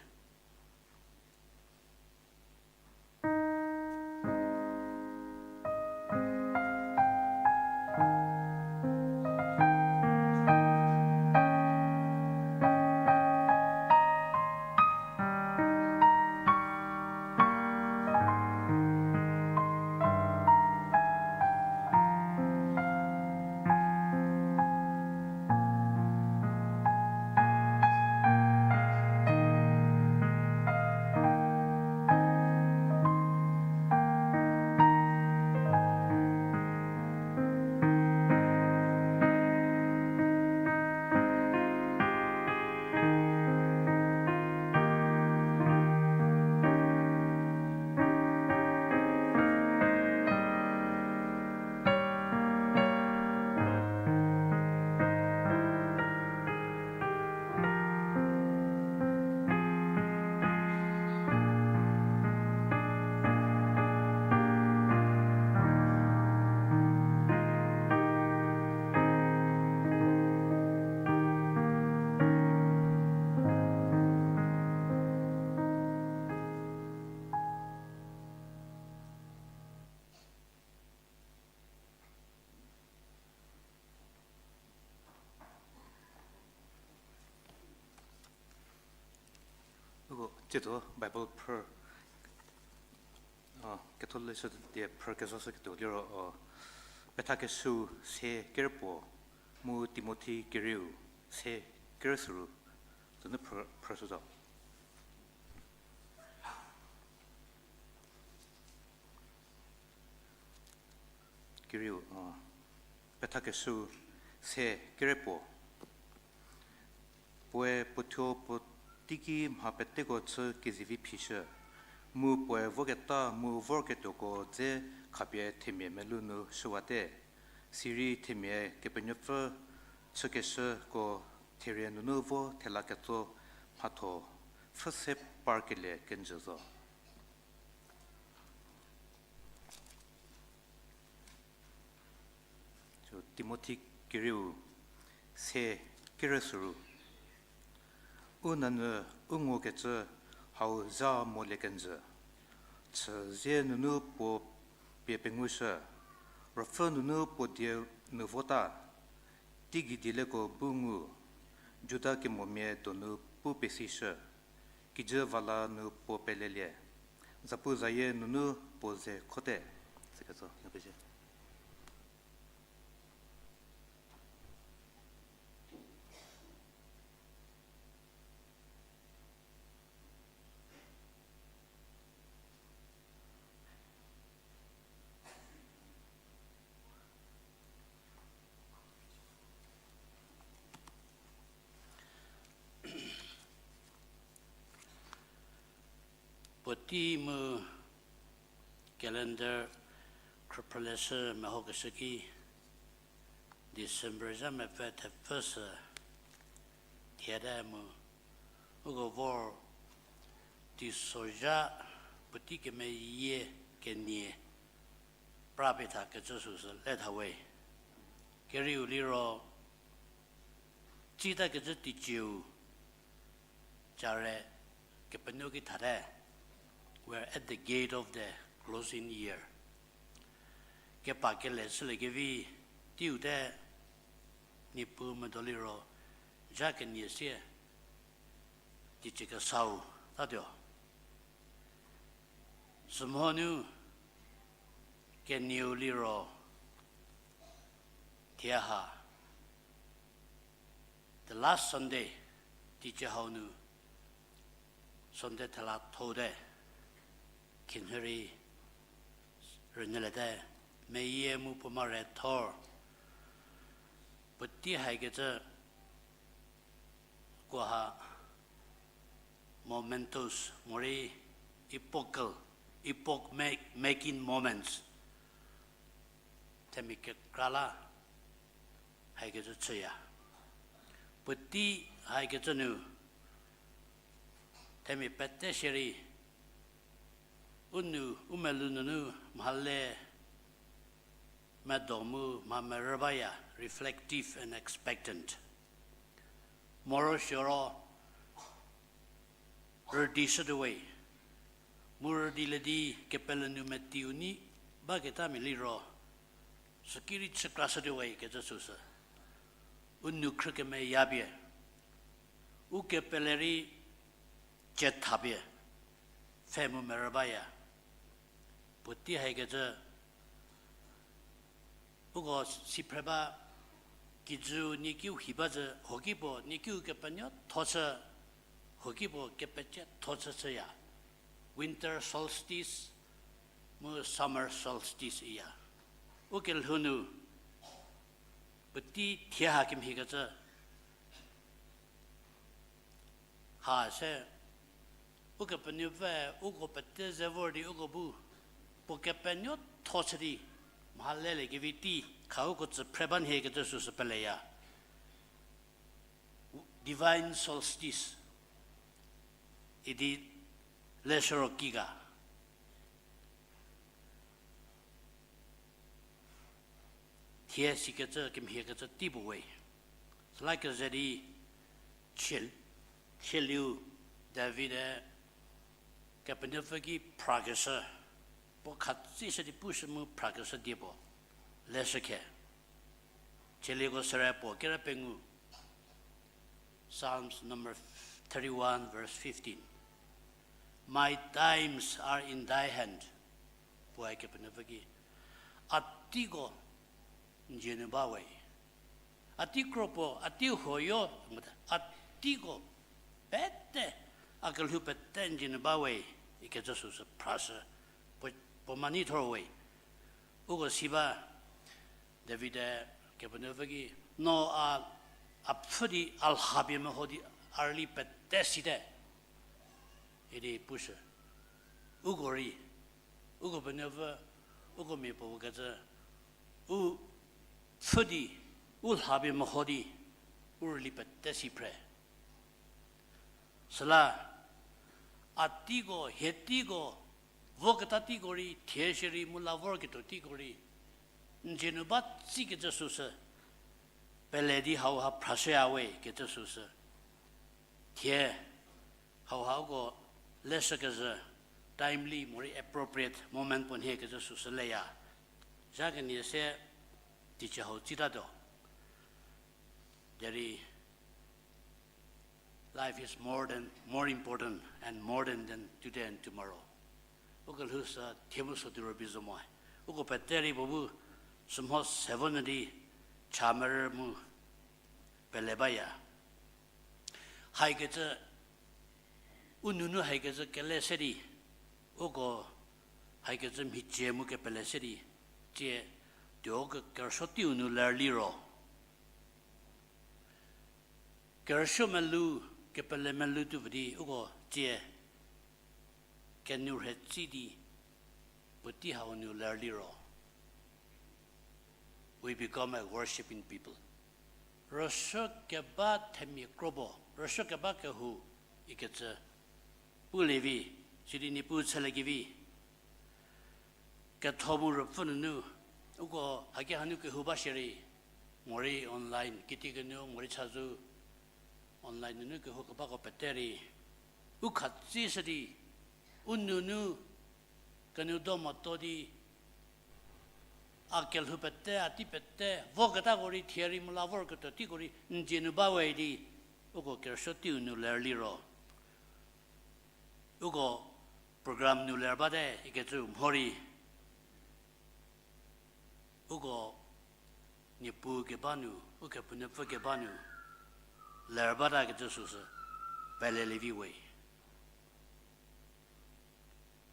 Uko tsiedo Bible phrü, a, Ketholeshü die phrü kezashüketuo liro, a, Pethakeshüu se kerüpuo, mu Timothi kerieu se kerüsüru, tsünu phrü, phrüshü zo. Kerieu, a, pethakeshüu se kere puo. Puoe puothuo puo teiki mha peteko chü kezivi phishü, mu puoe voketa mu vorketuoko dze khapie themia melou nu shüwate. Sirei themia Kepenuopfü chükeshüko therie nunu vo thela ketso mhatho pfhü se parkelie kenjü zo. Timothi kerieu se kere süru. U nanyü u ngukecü hau zha molie kenjü. Chüzie nunu puo pie pengushü, ruopfü nunu puo die nu vota, teigei dielieko bu ngu, Juda kemomia donu pu pesishü, kijü vala nu puo pelelie, zapuzayie nunu puo ze khote. Sikecü, ya pezie. Puotei mu calendar khrüphrüleshü mehokeshü ki, December zha mepfü thepfü sü thiete mu, uko vor teisozha puotei kemeyie kenie pra pie thakecü süsü le tha we. Kerieu liro, tsitakecü teicieu, care Kepenuopfü ki thate, we are at the gate of the closing year. Kepa kele shüliekevi teiu te, Niepuu medo liro, zha kenie sie, teicie kesau tatuo. Sümhonu kenieu liro, thie ha, the last Sunday, teicie hau nu, Sunday thela thote, khinhie rei rünyüliete, meyie mu puo mare thor, puotei haikecü, kuo ha, mementos, morei epochal, epoch ma-, making moments. Themia kekra la haikecü chüya. Puotei haikecü nu, themia pete shierei, u nou, u melou nunu mhale medo mu mha merü baya, reflective and expectant. Morosuoro rüdishütuo we, mu rüdilie di kepele nu meti u nei baketamia liro, süki rei chükrashütuo we kecü süsü. U nou khrü kemeyapie, u kepele rei ciethapie, pfhe mu merü baya. Puotei haikecü, uko si phre ba, kijüu niekiu hi ba zü, hoki puo niekiu kepenuotho chü, hoki puo kepecietho chü chüya. Winter solstice mu summer solstice iya. Ukelhou nu, puotei thie ha kemhiekecü ha se, Ukepenuopfü uko pete ze vor di uko bu, puo kepenuotho chü di, mhaleliekevi tei, kha uko tsü phre ba nhie kecü süsü peleya. Divine solstice idi leshüro ki ga. Thie sikecü kemhiekecü tei puo we. Süla keze di chie-, chielieu David-e Kepenuopfü ki phrakeshü, puo khatsishü di pushü mu phrakeshü die puo leshü khe. Chielieko süre puo kere pengou. Psalms number thirty-one, verse fifteen. My times are in thy hand. Puoe Kepenuopfü ki, a teiko n dzie nu ba we. A tei kro puo, a tei huoyo, a teiko pete, a kelhou pete n dzie nu ba we, ikecü süsü phrashü, puo, puo mani thor we. Uko si ba, David-e Kepenuopfü ki, no a, a pfhü di a lhapie meho di a rüli pete site idi pushü. Uko rei, uko penuopfü, uko mia puo kecü, u pfhü di, u lhapie meho di, u rüli pete si phre. Süla, a teiko, hie teiko, voketa teiko rei, thie shierei mu la vorketuo teiko rei, n dzie nu ba tsikecü süsü, pele di hauha phrashüya we kecü süsü. Thie, hauha uko leshükezhü, timely morei appropriate moment puo nhie kecü süsü leya. Zha kenie se, teicie hau tsitatuo. Derei, life is more than, more important and more than, than today and tomorrow. Ukelhou sü thie mu sü tuo rübei zo mo. Uko pete rei puo bu sümho se vo nyü di cha merü mu pele baya. Haikecü, u nunu haikecü kele se di, uko haikecü mhicie mu kepele se di, tsie tuo ke kerüsuo teiu nu ler liro. Kerüsuo melou, kepele melou tuo pfü di uko tsie kenou rhei tsi di puotei hau nu ler liro. We become a worshipping people. Rüsuo keba themia kro puo, rüsuo keba kehou ikecü pulie vi, sidi Niepuu chülie kevi. Ketho mu ruopfü nunu, uko haki hanu kehou ba shierei, morei online, kitiekinu morei chazou, online nunu kehou kebako pete rei, u khatsishü di, u nunu kenou do moto di, a kelhou pete, a tei pete, voketako rei thie rei mu la vorketuo teiko rei n dzie nu ba we di, uko kerüsuo teiu nu ler liro. Uko program nu ler bate ikecü mho rei, uko Niepuu keba nu, Ukepenuopfü keba nu ler bata kecü süsü pelelie vi we.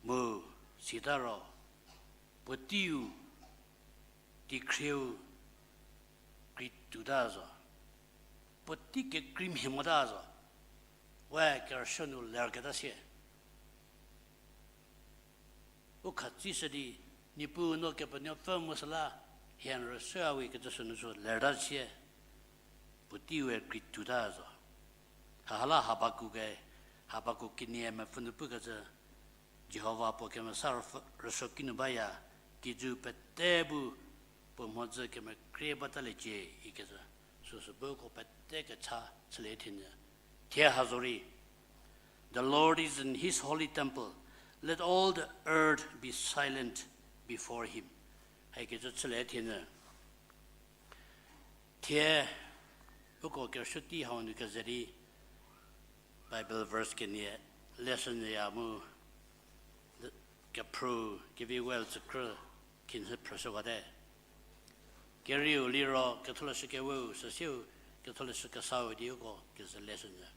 Mu sita ro, puoteiu, teikhrieu, kri tuota zo. Puotei kekreimhie mota zo. We kerüsuo nu lerketa sie. U khatsishü di, Niepuu no Kepenuopfü mu süla, hie n rüsuoya we kecü sünu sü lerta sie. Puoteiu we kri tuota zo. Hahala Habakuk-e, Habakuk kenie mepfü nu pukecü, Jihova puo kemesa rüsuo kinu baya, kijü pete bu puo mhodzü kemekrie bataliecie ikecü, süsü bu uko pete kecha chülie thienyü. Thie ha zorei, The Lord is in his holy temple. Let all the earth be silent before him. Haikecü chülie thienyü. Thie, uko kerüsuo tei hau nu keze di, Bible verse kenie, lesson ya mu, kephrü, kevi well tsükrü, khinhie phrüshüwate. Kerieu liro, ketholeshü keweu, süsieu, ketholeshü kesau di uko keze lesson ya.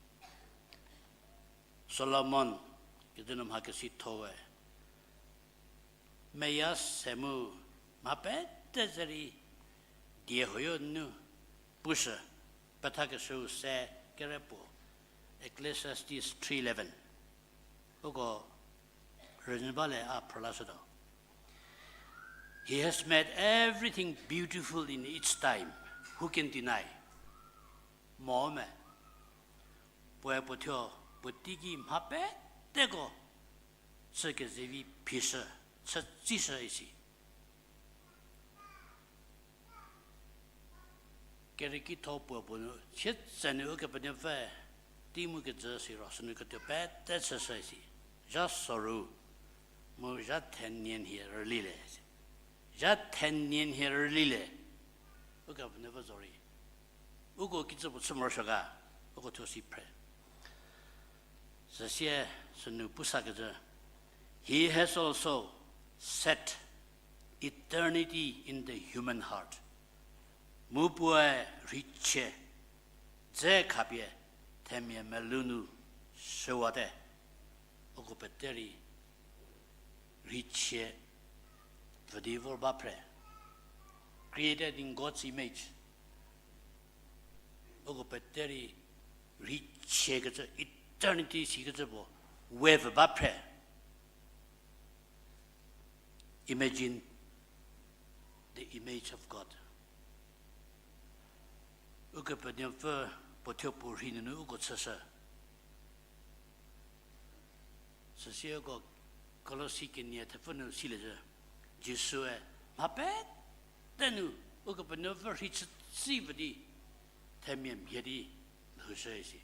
Solomon, kedi nu mha kesitho we. Meya se mu mha pete ze rei die huoyo nu pushü, pethakeshüu se kere puo, Ecclesiastes three eleven. Uko rünyü bale a phrülashütuo. He has made everything beautiful in its time. Who can deny? Mo me. Puoe puo thuo, puo teiki mha peteko chü kezevi phishü, chü tsishü isi. Kerieki tho puo puo nu, sietsenu Ukepenuopfü tei mu kejü siro, sünu ketuo pete chüshü isi. Zha soru, mu zha thenie nhie rülilie. Zha thenie nhie rülilie. Ukepenuopfü zorei. Uko kicü puo chü morosuo ga, uko thuo si phre. Süsie sünu pusakecü, He has also set eternity in the human heart. Mu puoe rheichie dze khapie themia melou nu shüwate, uko pete rei rheichie pfü di vor ba phre. created in God's image. Uko pete rei rheichiekecü, eternity sikecü puo wave ba phre. Imagine the image of God. Ukepenuopfü puo thuo puo rhei nunu uko chüshü. Süsie uko Kolosi kenie thepfü nu siliecü, Jisue mha pete nu Ukepenuopfü rhei chütsi pfü di themia mhie di lhoushü isi.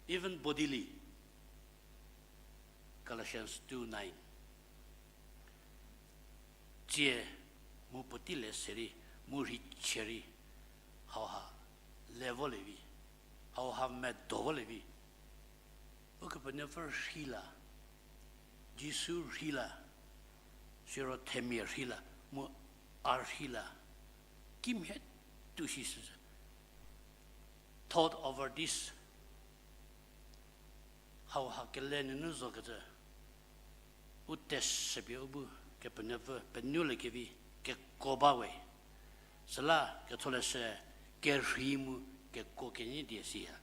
Even bodily. Colossians two nine. Tsie mu puotei le se rei, mu rheichie rei, hauha le volie vi, hauha medo volie vi. Ukepenuopfü rhei la, Jisu rhei la, siro themia rhei la, mu a rhei la, kimhie tuo shi süsü. Thought over this. Hauha kele nunu zokecü, u teshüpie u bu Kepenuopfü penuoliekevi kekuo ba we. Süla Ketholeshü kerhei mu kekuo kenyi die siya.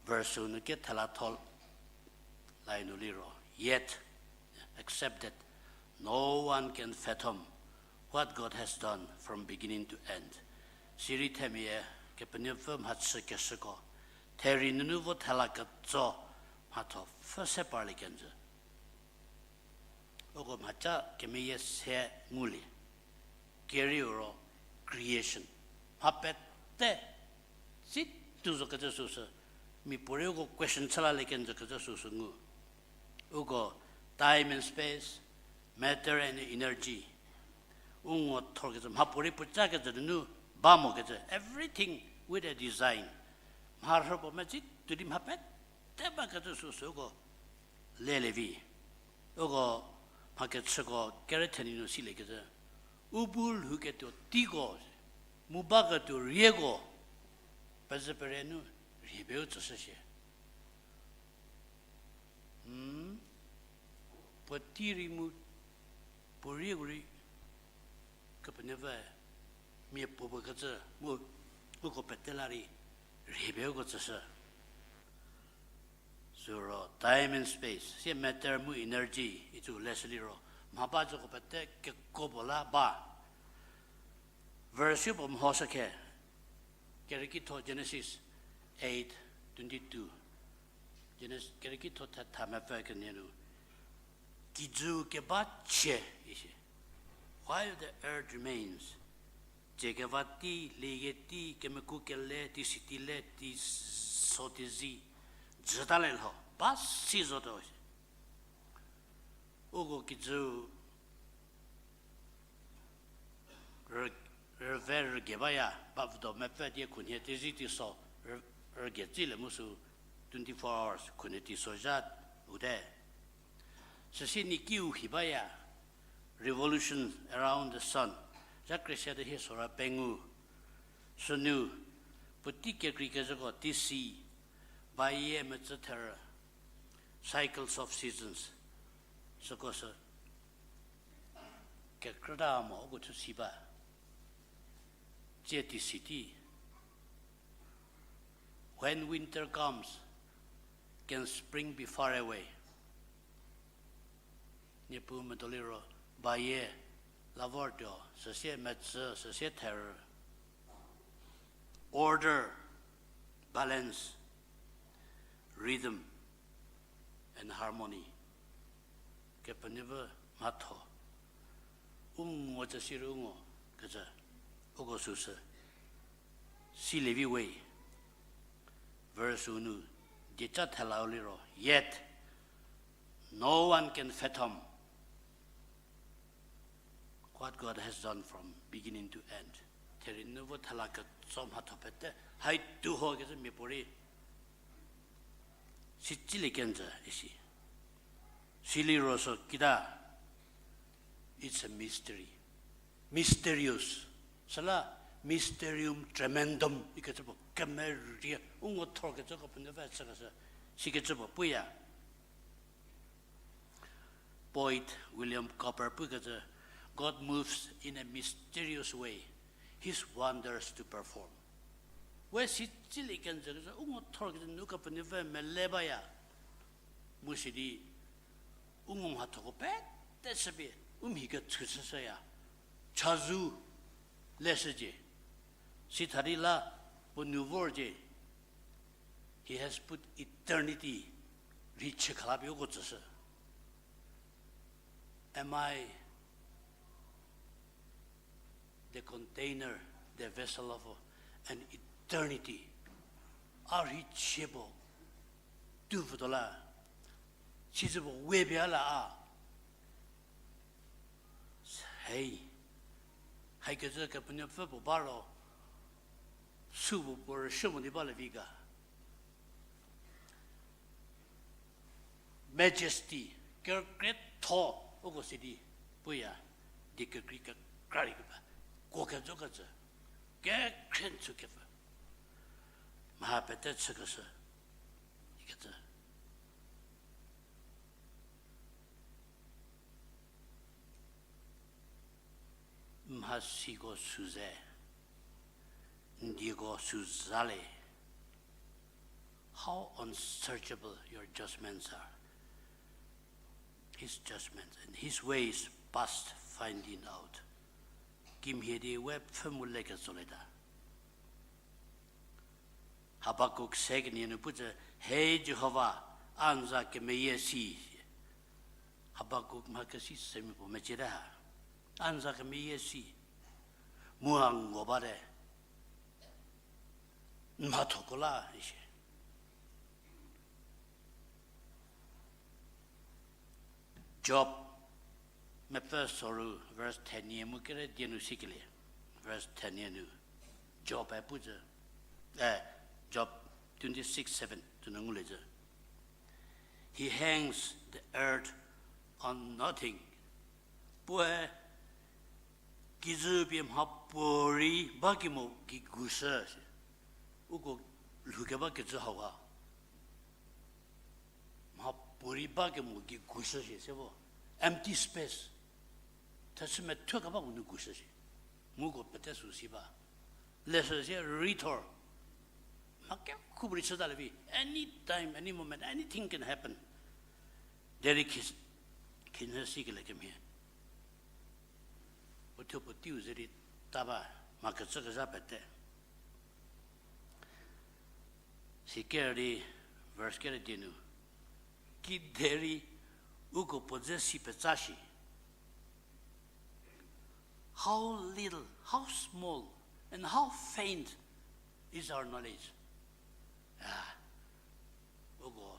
Verse nu kethela tho lai nu liro, yet, except that no one can fathom what God has done from beginning to end. Sirei themia Kepenuopfü mhachü keshüko, therei nunu vo thela ketso mhatho pfhü se parlie kenjü. Uko mhaca kemeyie se ngulie. Kerieu ro creation. Mha pete si tuo zokecü süsü, miapuorei uko question chü lalie kenjü kecü süsü ngu. Uko time and space, matter and energy. U ngo thorkecü, mhapuorei puoca kecü nunu ba mokecü, everything with a design. Mharhü puo metsei tuo di mha pete bakecü süsü uko lelie vi. Uko mha kechüko kere thenie nu siliekecü, u bu lhouketuo teiko, mu baketuo rieko, pezü pere nu rhie pie u tsüshü shie. Puotei rei mu puo rieko rei Kepenuopfü mia puo puo kecü mu uko pete la rei rhie pie uko tsüshü. Süro time and space, sie matter mu energy, icü leshü liro, mha ba zoko pete kekuo puo la ba. Verse puo mhoshü khe, kerieki tho Genesis eight twenty two. Genes-, kerieki tho thetha mepfü kenie nu, kijüu keba chie, isi. While the earth remains, tsie keva tei, liye tei, kemekuo kele, teisitei le, teiso teizi, jüta le lho, ba si zotuo isi. Uko kijüu rü-, rüve rüge baya, ba vüdo mepfü die khunhie teizi teiso rü-, rüge tsilie mu sü twenty four hours khunhie teiso zha u te. Süsie nikiu hi baya, revolution around the sun, zha khriesia de hie sora pengou. Sünu, puotei kekrei kezhüko teisi, bayie metsü therü, cycles of seasons. Süko sü kekrüta mo uko thuo si ba. Tsie teisi tei. When winter comes, can spring be far away? Niepuu medo liro, bayie la vortuo, süsie metsü, süsie therü. Order, balance, rhythm, and harmony. Kepenuopfü mhatho. U ngo cü siro u ngo kecü, uko süsü silie vi we. Verse u nu dieca thelau liro, yet no one can fathom what God has done from beginning to end. Therei nu vo thela ketso mhatho pete hai tuo ho kecü miapuorei sitsilie kenjü isi. Siliro so kita, it's a mystery. Mysterious. Süla mysterium tremendum ikecü puo kemerie u ngo thorkecü Kepenuopfü chükeshü, sikecü puo puya. Poet William Cowper pukecü, God moves in a mysterious way, his wonders to perform. We si tsili kenjü kezü, u ngo thor kezü nu Kepenuopfü mele baya. Mu sidi, u ngo mhathoko pete shüpie, u mhi kechü chüshüya. Chazou leshücie. Sitha di la puo nu vorcie. He has put eternity rei chü khalapie uko tsüshü. Am I the container, the vessel of an eternity? A rei chie puo tu pfütuo la, chizü puo we pie la a. Hei, haikecü Kepenuopfü puo ba ro, süu puo rüshü mo di ba le vi ga. Majesty, kekretho, uko sidi puya, di kekrei kekra rei keba, kuo kejo kecü, kekhrie chü kepfü, mha pete chükeshü, ikecü. Mhasiko sü ze, n dieko sü za le. How unsearchable your judgments are. His judgments and his ways past finding out. Kimhie di we pfhü mu le ketso leta. Habakuk se kenie nu pu tsü, He Jihova, a n za kemeyie si. Habakuk mha kesi semia puo mecie te ha. A n za kemeyie si. Mu a ngu bate. N mhathoko la, isi. Job, mepfü soru, verse thenie mu kere die nu sikelie. Verse thenie nu. Job-e pu tsü. Eh, Job twenty-six seven, tsü nu ngulie tsü. He hangs the earth on nothing. Puoe kijü pie mhapuorei ba kemo gei gushü si. Uko lhoukeba kijü hauha. Mhapuorei ba kemo gei gushü si, se vo. Empty space. Thechü methuo keba u nu gushü si. Mu uko pete sü si ba. Leshü sie rei thor. Mha kekhu rei chüta le vi. Anytime, any moment, anything can happen. Derei khi, khinhie sikelie kemhie. Puo thuo puo teiu ze di ta ba, mha kecü kezha pete. Si kere di, verse kere die nu. Kiderei uko puo dze si petsa shi. How little, how small, and how faint is our knowledge. Ah, uko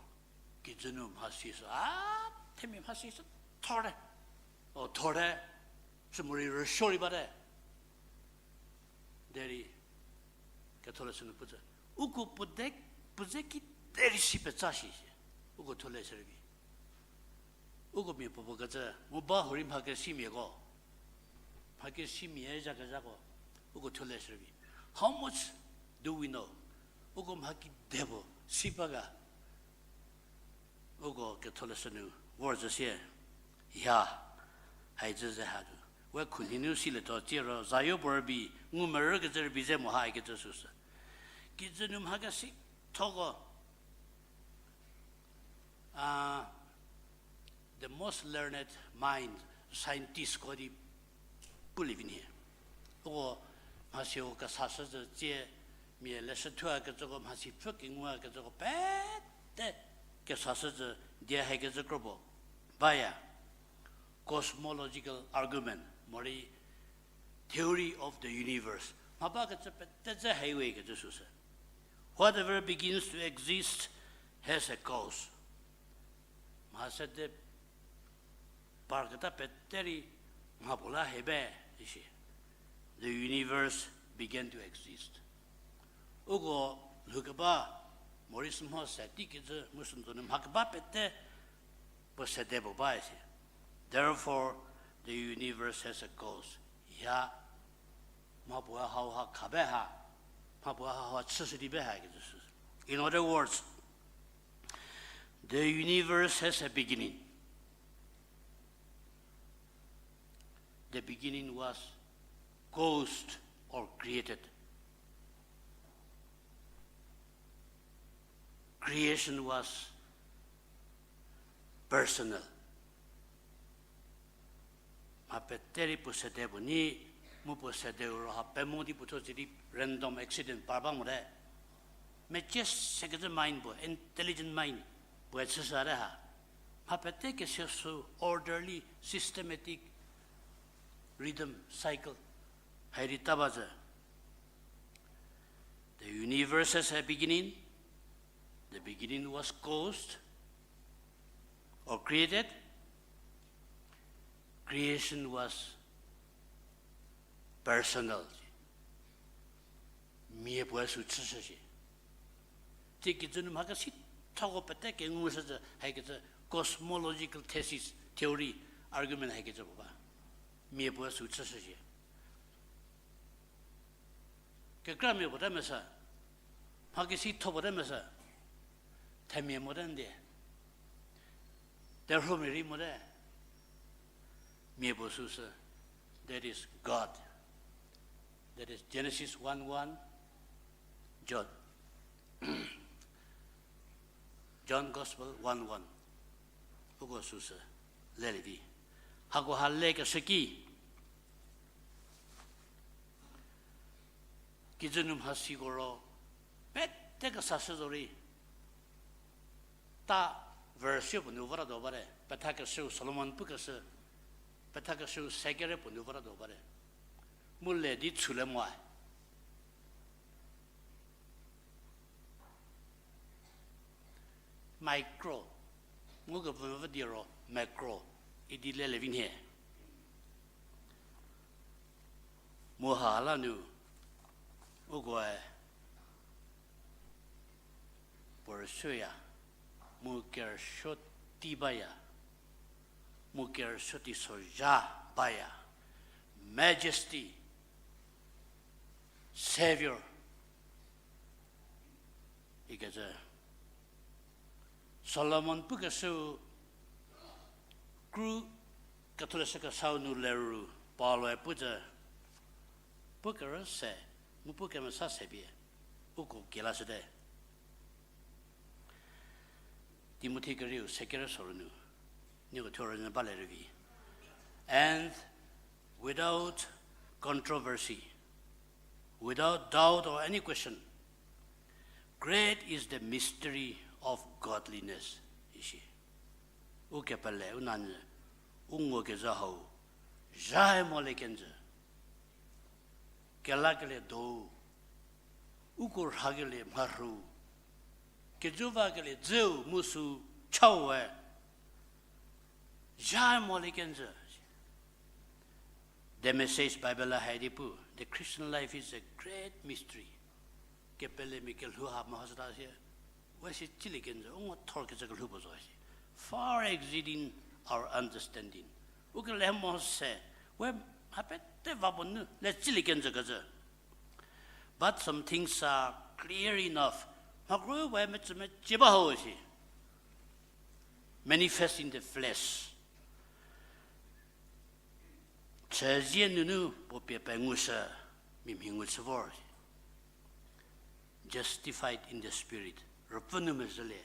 kijü nu mhasi sü, a, themia mhasi sü thorte. O, thorte, sü morei rüsuo rei bate. Derei, ketholeshü nu pu tsü, uko puo de, puo dze kiderei si petsa shi, uko tholeshü rei vi. Uko mia puo puo kecü, mu ba hurei mha kesimiako, mha kesimia zhakezhako, uko tholeshü rei vi. How much do we know? Uko mha kide puo si ba ga. Uko ketholeshü nu vor zhü sie, ya, hai zhü ze ha tu. We khunhie nu silietuo tsiro, zayo puo rübei, ngu merü kecü rübei ze mo ha ikecü süsü. Kijü nu mha kesithoko, a, the most learned mind, scientistko di pulie vi nhie. Uko mhasiu kesashü zhü tsie mia leshü thuo kecüko mhasi pfü kengou kecüko pete kesashü zhü die hai kecü kro puo baya. Cosmological argument, morei theory of the universe. Mha ba kecü pete dze highway kecü süsü. Whatever begins to exist has a cause. Mha sede parketa pete rei mha puo la hie ba, isi. The universe began to exist. Uko lhoukeba, morei sümho se teikecü, mu sünzo nu mha keba pete puo sede puo ba isi. Therefore, the universe has a cause. Ya, mha puo hauha kha be ha, mha puo hauha chüshü di be ha ikecü sü. In other words, the universe has a beginning. The beginning was caused or created. Creation was personal. Mha pete rei puo sede puo nyi, mu puo sede ro ha pemo di puo thuo sidi random accident par ba mote. Mecie sekecü mind puo, intelligent mind puoe chüshüte ha. Mha pete kese sü orderly, systematic rhythm, cycle. Haidi ta ba zü. The universe has a beginning. The beginning was caused or created. Creation was personal. Mia puoe sü chüshü shi. Tsie kijü nu mha kesithako pete kengushüzü hakecü cosmological thesis, theory, argument hakecü puo ba. Mia puoe sü chüshü shi. Kekramia puo te mesa, mha kesitho puo te mesa, themia mote ndie, terhuomia rei mote, mia puo süsü, that is God. That is Genesis one one, John, John Gospel one one. Uko süsü lelie vi. Hako ha lekeshü ki, kijü nu mhasiko ro, pete kesashü zorei, ta verse puo nu vortatuo bate, pethakeshüu Solomon pukeshü, pethakeshüu sekere puo nu vortatuo bate. Mu le di chülie moe. Micro, ngukepfü di ro macro, idi lelie vi nhie. Mu ha la nu, ukoe puo rüsuoya, mu kerüsuo tei baya, mu kerüsuo teisozha baya, majesty, Saviour, ikecü Solomon pukeshüu kru ketholeshü kesau nu leru Paul-e pucü, pukerü se, mu pu kemesa se pie, uko kielashüte. Timothi kerieu sekere soru nu, nieko thuo rünyü balie rüvi. And without controversy, without doubt or any question, great is the mystery of godliness, isi. Ukepele u nanyü, u ngokezha hau, zhae molie kenjü. Kelakelie dou, uko rhakelie mharhü, kejo vakelie dzeu mu sü chau we, zhae molie kenjü. The Message Bible-e hai di pu, the Christian life is a great mystery. Kepelemia kelhou ha mha süta sie, we si tsilie kenjü, u ngo thor kecü kelhou puo zo si. Far exceeding our understanding. Ukele mo se, we mha pete va puo nu le tsilie kenjü kecü. But some things are clear enough. Mhakro we mecü mecie ba ho si. Manifest in the flesh. Chüzie nunu puo pie pengushü, mia mhi ngu chü vor. Justified in the spirit. Ruopfü nu mezhülie.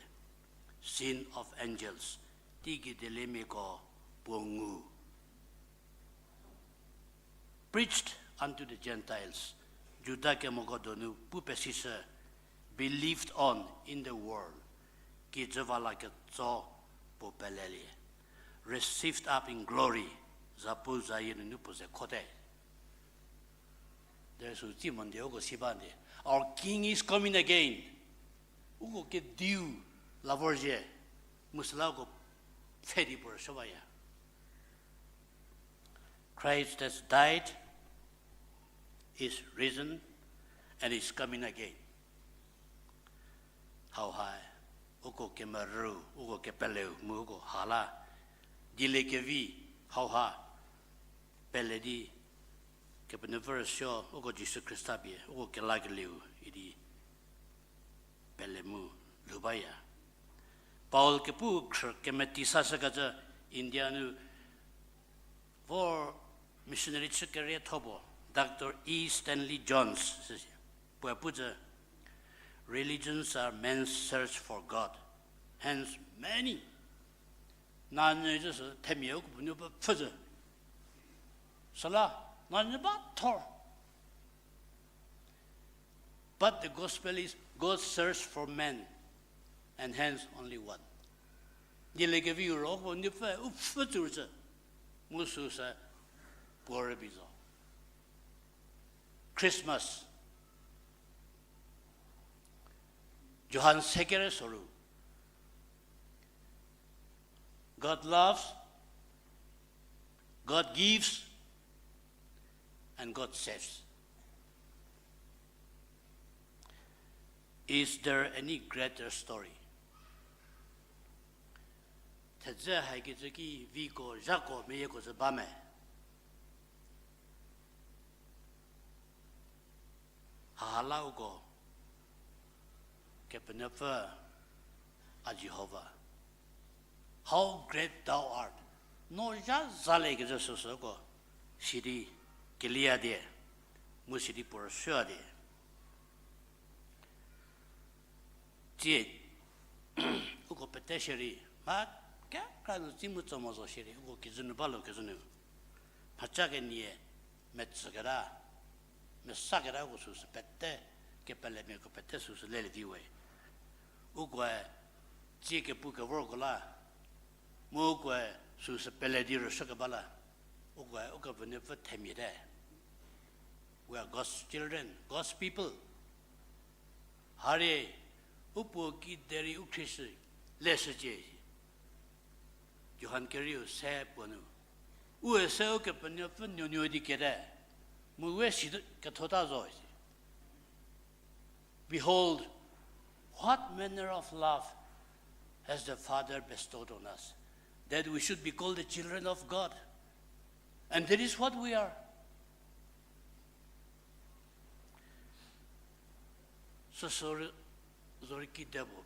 Seen of angels. Teigei dieliemiako puo ngu. Preached unto the Gentiles. Juda kemoko donu pu pesishü, believed on in the world. Kijü va la ketso puo pelelie. Received up in glory. Zapu zayie nunu puo ze khote. Derei sü tsi mo ndie uko si ba ndie. Our King is coming again. Uko kediu la vorzhie. Mu süla uko pfhe di puo rüsuo baya. Christ has died, is risen, and is coming again. Hauha, uko kemerü, uko kepeleu mu uko ha la dieliekevi, hauha pele di Kepenuopfü rüsuo, uko Jisu Khrista pie uko kelakelieu idi pele mu lhou baya. Paul kepu khrü kemeti sashükecü India nu vor Missionary chü kerietho puo, Doctor E Stanley Jones, süsie. Puoe pu tsü, Religions are men's search for God. Hence, many. Nanyü zü sü themia uko puo nuo ba pfü zü. Süla, nanyü ba thor. But the gospel is God search for men, and hence only one. Dieliekevi ro uko nuo pfü, u pfü tsü rütsü. Mu süsü puo rübei zo. Christmas. Johan se kerü soru. God loves, God gives, and God saves. Is there any greater story? Thedze haikecü ki viko, zhako, meyieko sü ba me? Haha la uko, Kepenuopfü, a Jihova, how great thou art. No zha zaliekecü süsüko, sidi keliya die, mu sidi puo rüsuoya die. Tsie, uko pete shierei, mha kekra nu tsi mu tso mo zo shierei, uko kijü nu ba lo kezhü nu. Mhaca kenie, metsüketa, mesaketa uko süsü pete, kepelemiako pete süsü lelie di we. Ukoe, tsie kepu kevorko la, mu ukoe süsü pele di rüsuokeba la, ukoe, Ukepenuopfü themia te. We are God's children, God's people. Harie, u puo ki derei u khrieshü leshücie. Johan kerieu se puo nu. Ue se Ukepenuopfü nuonuo di kete. Mu we si kethota zo isi. Behold, what manner of love has the Father bestowed on us, that we should be called the children of God. And that is what we are. Süsü zorei kide puo,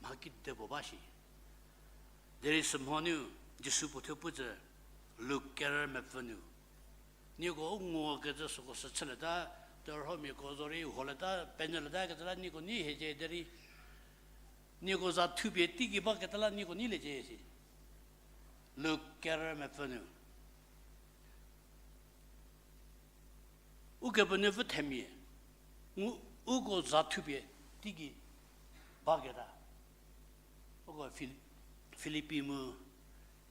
mha kide puo ba shi. Derei sümhonu, Jisu puo thuo pu tsü, Luk kerü mepfü nu. Nieko u ngukecü süko sü chülieta, terhomiako zorei huolieta, penyülieta kecü la nieko nei hiecie derei, nieko za thupie teiki baketa la nieko neiliecie si. Luk kerü mepfü nu. Ukepenuopfü themia, ngu, uko za thupie teiki baketa. Uko Phil-, Philippi mu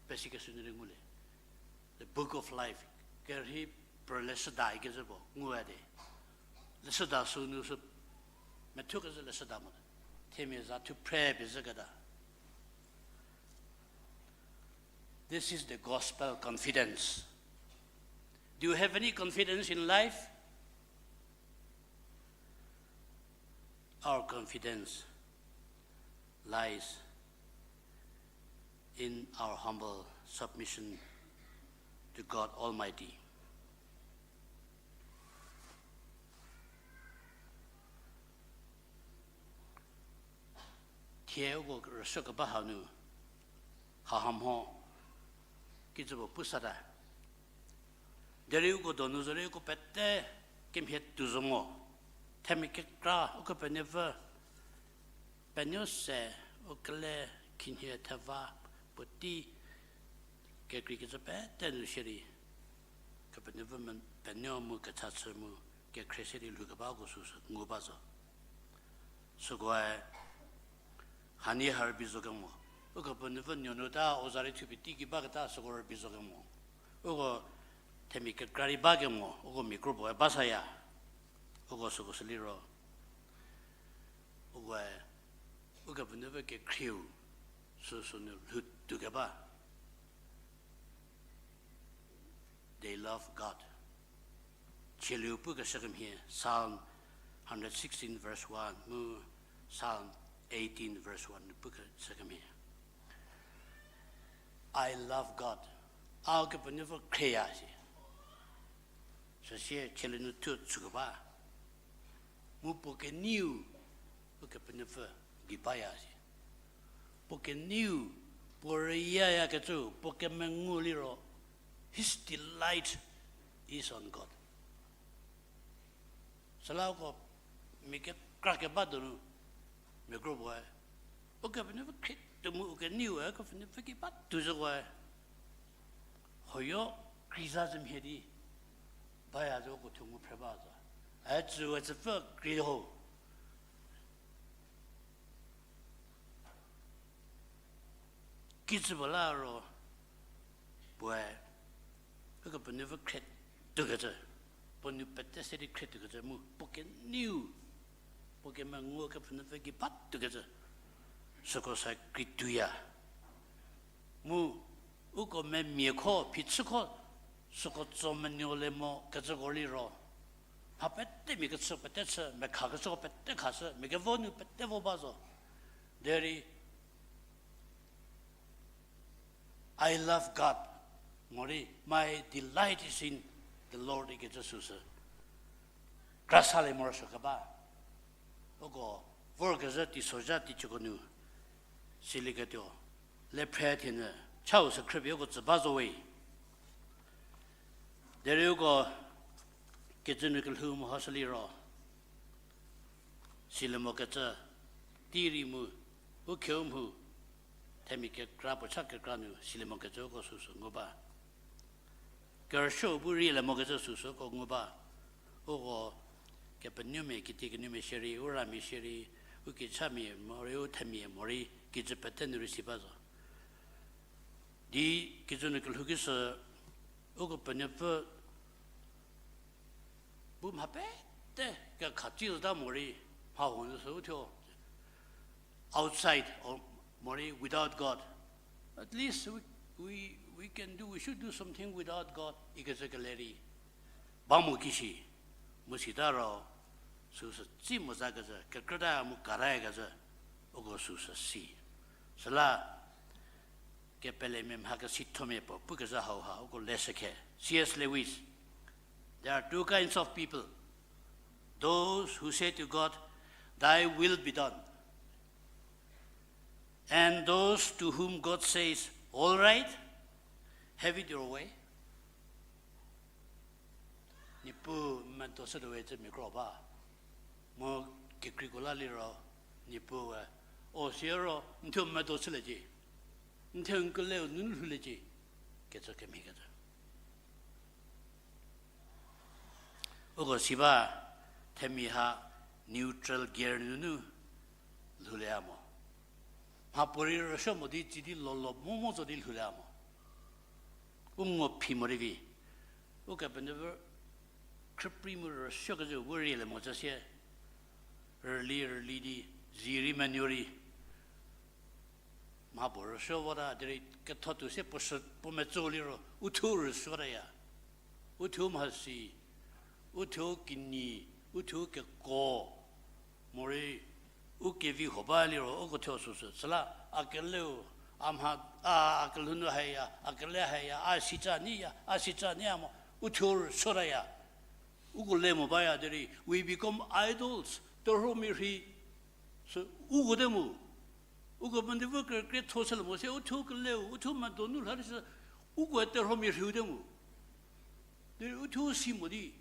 pesikeshü nu rei ngulie. The Book of Life, kerhei pr leshüda ikecü puo nguya de. Leshüda sünu sü methukezhü leshüda mo. Themia za thu phre pezhüketa. This is the gospel confidence. Do you have any confidence in life? Our confidence lies in our humble submission to God Almighty. Thie uko rüsuokeba hanu, haha mho, kijü puo pusata. Derei uko donu zorei uko pete kemhie tuo zo mo. Themia kekra Ukepenuopfü penuo se, u kele khinhie theva puotei kekreikecü pete nu shierei, Kepenuopfü penuo mu kechachü mu kekhrie se di lhoukebako süsü ngu ba zo. Sükoe hanie ha rübei zo kemo, Ukepenuopfü nuonuota u za rei thupie teiki baketa süko rübei zo kemo. Uko themia kekra rei ba kemo, uko mia kro puoe ba saya. Uko süko sü liro, ukoe Ukepenuopfü kekhrieu süsü nu lhou tuokeba. They love God. Chieliu pukeshü kemhie, Psalm hundred sixteen verse one mu Psalm eighteen verse one nu pukeshü kemhie. I love God. A Ukepenuopfü khrieya si. Süsie chieliu nu thuo tsükeba. Mu puo keneiu Ukepenuopfü gei baya si. Puo keneiu, puo rüyiyakecü, puo kemengu liro, His delight is on God. Süla uko mia kekra keba donu mia kro puoe, Ukepenuopfü khrietho mu ukeneue Ukepenuopfü ki ba tuo zhükoe, hoyo kreiza zhü mhie di baya zhü uko thuo ngu phre ba zo. A tsü we tsüpfü krei ho. Kijü puo la ro, puoe, Ukepenuopfü khrietokecü, puo nu pete se di khrietokecü mu puo keneiu, puo kemengu Ukepenuopfü ki ba tuokecü, süko sa krei tuoya. Mu uko memia kho, phichü kho, süko tso menuo le mo kecüko liro, mha pete mia kechü pete chü, mekha kechüko pete khashü, mia kevo nu pete vo ba zo. Derei, I love God, morei, my delight is in the Lord ikecü süsü kra salie morosuo keba. Uko vorkezhü teisozha teiciuko nu silieketuo, le phre thienyü chau sü khrüpie uko tsü ba zo we. Derei uko kijü nu kelhou mehoshü liro, silie mokecü tei rei mu, u khieu mhu, themia kekra puo cha kekra nu silie mokecü uko süsü ngu ba. Kerüsuo bu rei le mokecü süsü uko ngu ba. Uko kepenuomia, kitiekinu mia shierei, u ramia shierei, u kichamia morei, u themia morei, kijü pete nu rei si ba zo. Di kijü nu kelhou ki sü, Ukepenuopfü bu mha pete kekha tsi züta morei, mha huo nu sü uthuo outside or morei without God. At least we, we, we can do, we should do something without God ikecü kele rei ba mo kishi, mu sita ro, süsü tsi mo zakecü, kekrüta mu karaikecü, uko süsü si. Süla, kepelemia mha kesithomia puo pukezhü hauha uko leshükhe. C S Lewis, there are two kinds of people. Those who say to God, "Thy will be done." And those to whom God says, "All right, have it your way." Niepuu medo shütuo we cü mia kro ba. Mu kekreiko la liro, Niepuue, o siro, n thuo medo chüliecie, n thuo n keleu nunu lhouliecie, kecü kemhiekecü. Uko si ba, themia ha neutral gear nunu lhoulie mo. Mhapuorei rüsuo mo di tsi di lolo mo mo zo di lhoulie mo. U ngo phi mo rei vi. Ukepenuopfü khrüprei mu rüsuokecü bu rei le mo cü sie. Rüli rüli di, zi rei menuo rei. Mhapuo rüsuo vota derei ketho tuo se puo sü, puo metso liro, uthuo rüsuotaya. Uthuo mhasi, uthuo kinyi, uthuo keko. Morei, u kevi huo ba liro, uko thuo süsü. Süla, a keleu, a mha, a, a kelhou nu haya, a kele haya, a sica nyiya, a sica nyiya mo, uthuo rüsuotaya. Uko le mo baya derei, we become idols. Terhuomia rhei, sü, uko te mu. Uko Kepenuopfü kekre tho shülie mo sie, uthuo keleu, uthuo medo nu lha di sü, uko terhuomia rheiu te mu. Derei uthuo si mo di,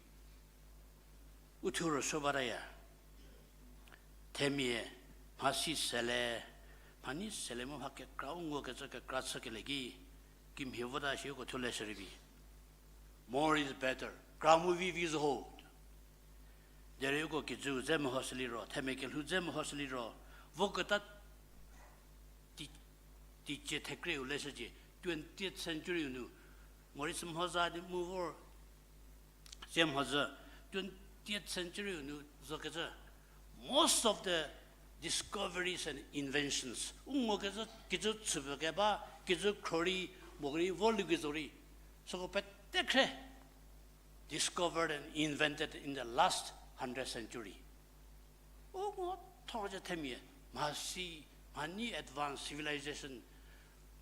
uthuo rüsuo bataya. Themia, mhasi sele, mhanyi sele mu mha kekra u ngukecü kekra chükelie ki, kimhie vota shi uko thuo leshü rei vi. More is better. Kra mu vi vi zo ho. Derei uko kijüu dze mehoshü liro, themia kelhou dze mehoshü liro, voketa tei, teicie thekreu leshücie, twentieth century nu, morei sü mhoza di mu vor, sie mhodzü, twentieth century nu zokecü, most of the discoveries and inventions, u ngukecü, kijü chüpfü keba, kijü khro rei, morei vo liki zo rei, süko pete khre discovered and invented in the last hundred century. U ngo thor zhü themia, mhasi, mhanyi advanced civilization,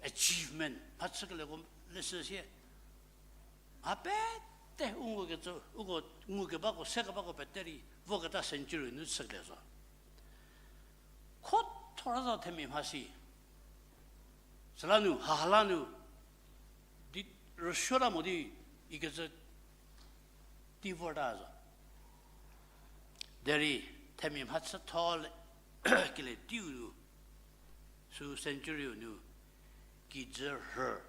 achievement mhachükelieko leshü sie. Mha pete u ngukecü, uko ngukebako, sekebako pete rei voketa century nu chükelie zo. Kho thor zhü themia mhasi. Süla nu, haha la nu, di, rüsuota mo di ikecü tei vorta zo. Derei themia mhachütho le, kele teiu nu, sü century-u nu, kijü rhü,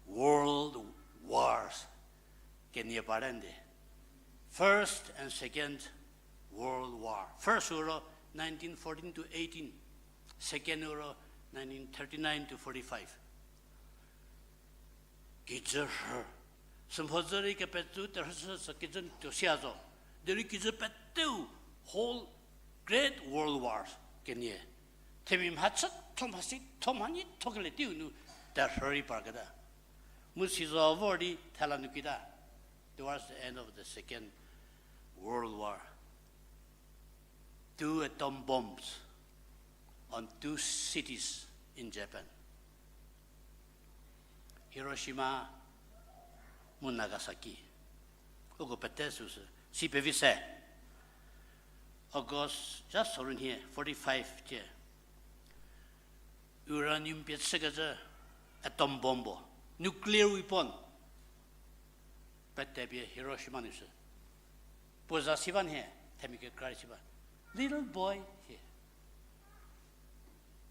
world wars kenie parta nde. First and Second World War. First uro nineteen fourteen to eighteen, second uro nineteen thirty-nine to forty-five. Kijü rhü. Sümhodzü rei kepetsu terhüsü sü kijü tuo sia zo. Derei kijü peteu whole Great World Wars kenie. Themia mhachütho mhasi tho mhanyi tho kele teiu nu terhü rei parketa. Mu sizo vor di thela nu kita. Towards the end of the Second World War, two atom bombs on two cities in Japan. Hiroshima mu Nagasaki. Uko pete süsü. Si pevi se. August, just sorun hie, forty-five tie. Uranium pie chükecü atom bomb bo. Nuclear weapon. Pete pie Hiroshima nu sü. Puo za si ba nhie, themia kekra si ba. Little boy hie.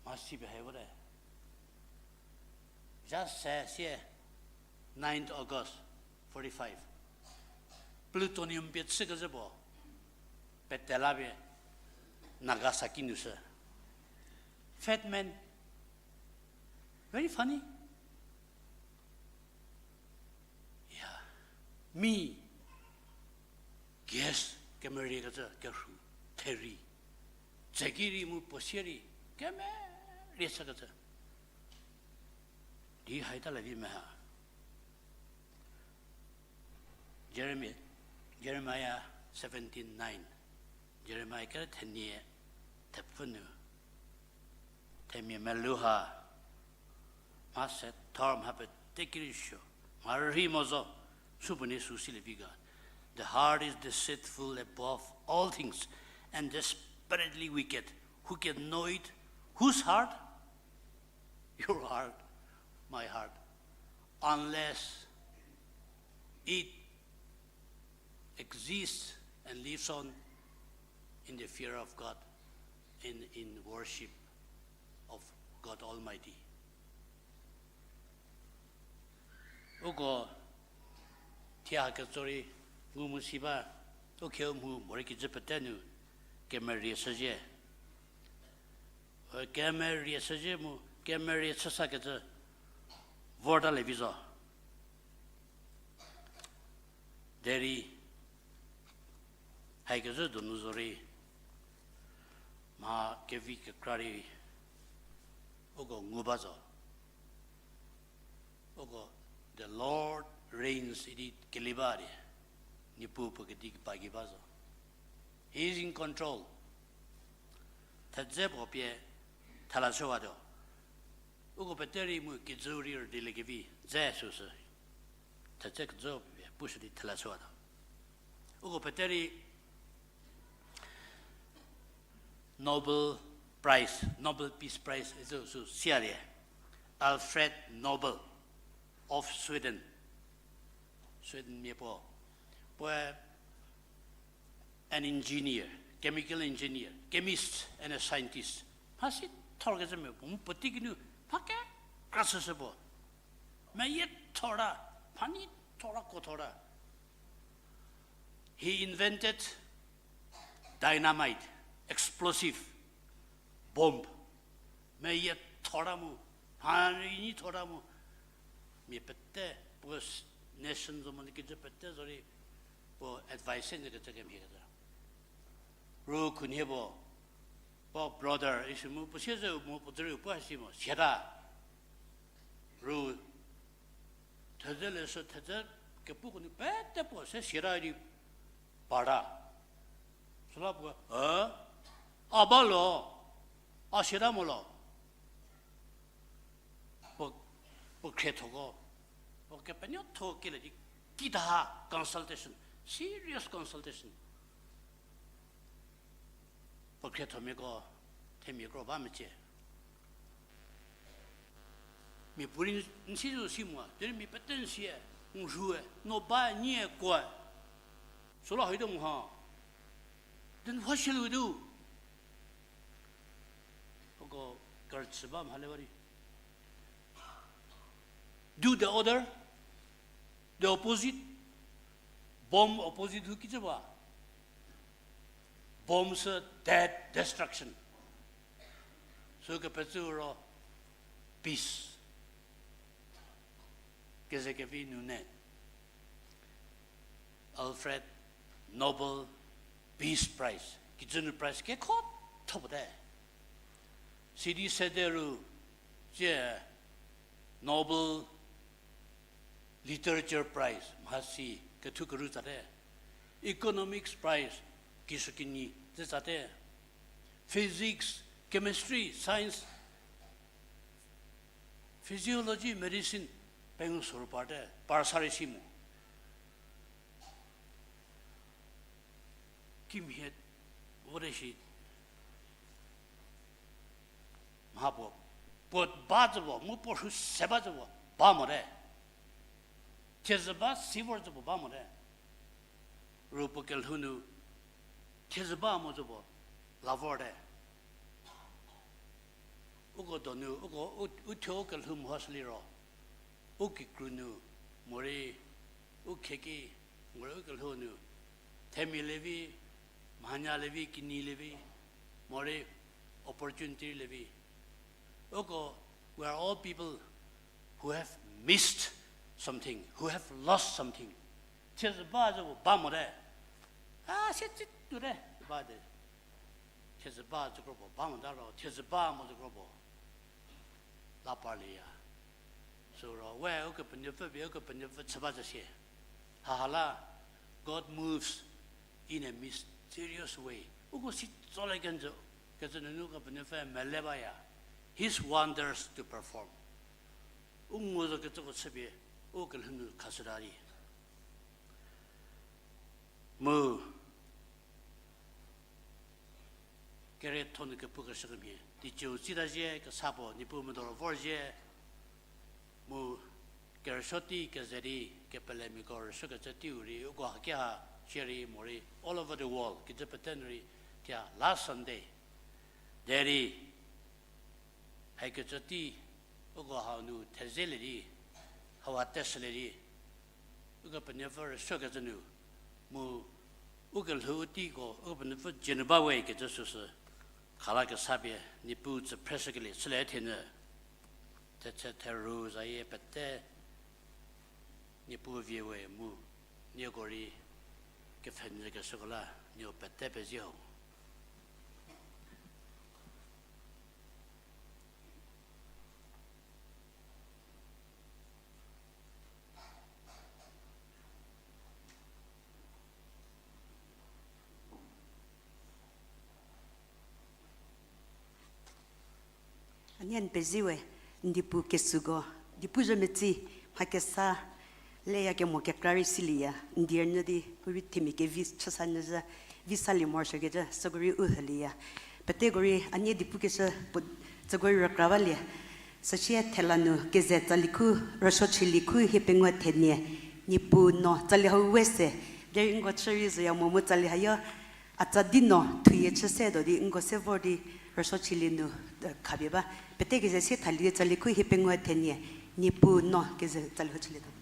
Mhasi pie hai vote. Just se sie, ninth August, forty-five. Plutonium pie chükecü bo. Pete la pie Nagasaki nu sü. Fat man. Very funny. Ya. Mi. Gas kemeriekecü kerhu, theri, tseki rei mu puo sie rei kemerie chükecü. Di haita le vi me ha. Jeremia, Jeremiah seventeen nine. Jeremiah kere thenie thepfü nu. Themia melou ha, mha se thor mha pete ki rei suo, mha rhei mo zo, supuo nie sü silie vi ga. The heart is deceitful above all things and desperately wicked. Who can know it? Whose heart? Your heart, my heart. Unless it exists and lives on in the fear of God and in worship of God Almighty. Uko thie ketso rei ngu mu si ba, u khieu mhu morei kijü pete nu kemerie shüzhie. Kemerie shüzhie mu, kemerie chüsakecü vorta le vi zo. Derei, haikezhü donu zo rei, mha kevi kekra rei, uko ngu ba zo. Uko, the Lord reigns idi keli ba di, Niepuu puo kedi keba ki ba zo. He is in control. Thedze puo pie thela chüwatuo. Uko pete rei mu kijü rei rüdiliekevi dze süsü. Thedze kejü pie pushü di thela chüwatuo. Uko pete rei Nobel Prize, Nobel Peace Prize icü sü sialie. Alfred Nobel of Sweden. Swedenmia puo. Puoe an engineer, chemical engineer, chemist and a scientist. Mhasi thorkecü mia puo, mu puotei kinu mha kekra chüshü puo. Meyie thorta, mhanyi thorta ko thorta. He invented dynamite, explosive, bomb. Meyie thorta mu, mhanyi thorta mu. Mia pete, puo nation zo mo di kijü pete zo rei, puo advice nyü kecü kemhie kecü. Ru khunhie puo, puo brother, isi mu puo siezeu mu puo dzüriu puo hasi mo, siata. Ru thedze leshü thedze kepuko nu pete puo se siata di parta. Süla puo, a, a ba lo, a siata mo lo. Puo, puo khriethoko, puo kepenuotho kelie di kita ha consultation, serious consultation. Puo khriethomiako themia kro ba mecie. Mia puorei n si zo si mo, derei mia pete n sie, n rhue, no ba nie kuoe. Süla hoi do mo ha. Then what shall we do? Uko kerüchü ba mhale ba di. Do the other, the opposite. Bomb opposite hu kicü ba. Bomb sü death, destruction. Sü kepecü ro peace. Kezekevi nunu Alfred Nobel Peace Prize kijü nu prize kekho tho puote. Sidi sede ru tsie Nobel Literature Prize mhasi kethu keru tsate. Economics Prize kishükinyi ze tsate. Physics, chemistry, science, physiology, medicine, pengou soru parte, par sa rei si mo. Kimhie, vote shi. Mha puo, puo ba zü puo, mu puo rhu se ba zü puo, ba mote. Thiezü ba si vor zü puo ba mote. Ru puo kelhou nu, thiezü ba mo zü puo, la vorte. Uko donu, uko u, u thuo u kelhou mho sü liro. U kikru nu, morei, u khieki, morei u kelhou nu, themia le vi, mhanya le vi, kinyi le vi, morei opportunity le vi. Uko, we are all people who have missed something, who have lost something. Thiezü ba zü puo ba mote. A, sie tsi tuote, ba de. Thiezü ba zü kro puo ba mota ro, thiezü ba mo zü kro puo la parlieya. Süro we Ukepenuopfü pie Ukepenuopfü chü ba zü sie. Haha la, God moves in a mysterious way. Uko si tsolie kenjü, kecü nunu Ukepenuopfü mele baya. His wonders to perform. U ngu zo kecüko chüpie, u kelhou nu khashüta di. Mu, kerietho nu kepukeshü kemhie, teiciu tsita zhie, kesa puo, Niepuu medoro vorzhie, mu, kerüsuo tei keze di, kepelemiako rüsuokecü teiu rei, uko hakiha shierei morei, all over the world, kijü pete nu rei, tia last Sunday, derei, haikecü tei, uko hau nu thezelie di, hau ha teshülie di, Ukepenuopfü rüsuokecü nu, mu, u kelhou u teiko, Ukepenuopfü dzie nu ba we kecü süsü, khalakesa pie, Niepuu tsü phreshükelie chülie thenyü, thetse theru zayie pete, Niepuu vie we mu, nieko rei kepfhenyü keshüko la, nieko pete pezie ho. A nie n pezie we, n diepu kesüko, diepu zhü metsi, mha kesa, leya kemo kekra rei silieya, n die rünyü di, u rei themia kevi chüsanyü zhü, vi salie morosuokecü, süko rei u hülieya. Peteko rei a nie diepu keshü puo tsüko rei rükra balie. Süsie thela nu keze tsali khu, rüsuo chülie khu hie pengou thenie, Niepuu no tsali hau we se, derei nko chü rei zoya mo mu tsali hayo, a tsa di no thuyie chü se do di nko se vor di rüsuo chülie nu, eh, khapie ba. Pete keze sie thalie tsali khu hie pengou thenie, Niepuu no keze tsali hau chülietuo.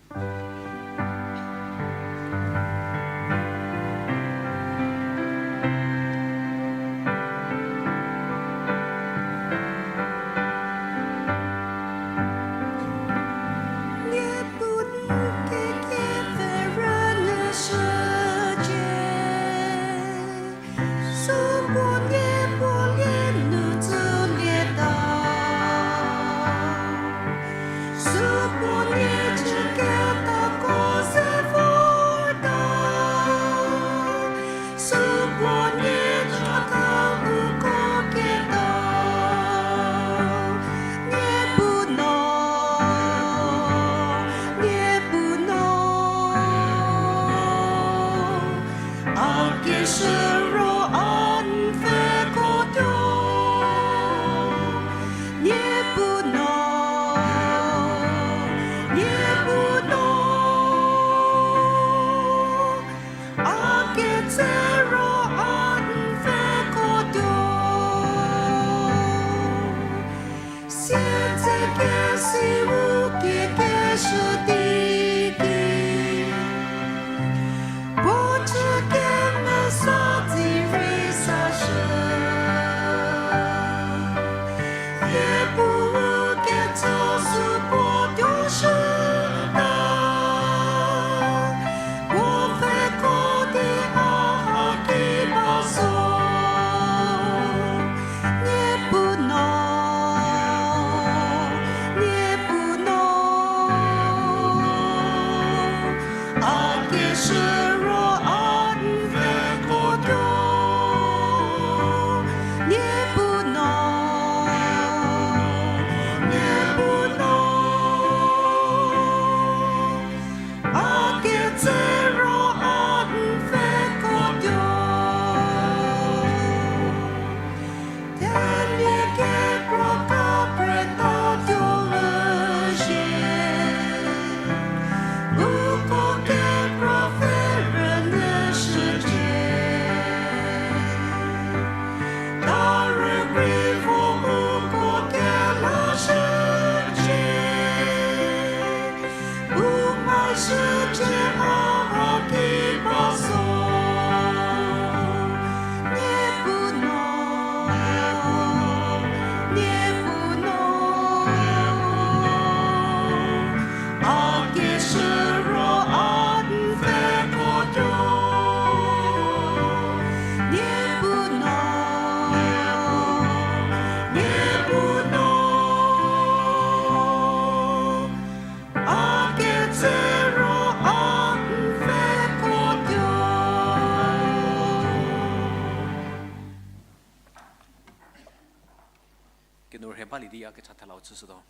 Kenur he balie di a kecha thelau chüshütuo.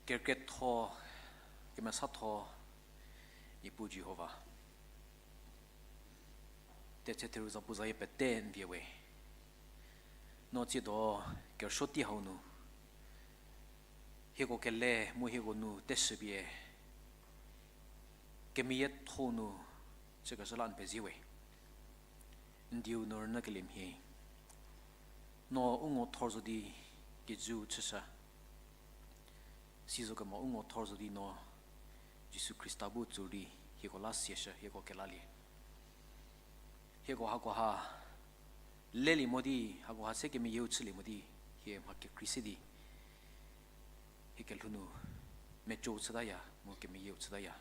Kerükrietho, kemesatho, Niepuu Jihova. Tetse theru zapu zayie pete n vie we. No tsiedo kerüsuo tei hau nu hieko kele mu hieko nu teshüpie kemeyietho nu chükezhü la n pezie we. N dieu nu rünyükelie mhie. No u ngo thor zo di kijüu chüshü. Sizokemo u ngo thor zo di no Jisu Khrista bu tsur di hieko la siashü, hieko kelalie. Hieko hakoha lelie mo di, hakoha se kemeyieu chülie mo di, hie mha kekrei se di hie kelhou nu mecou chütaya mu kemeyieu chütaya.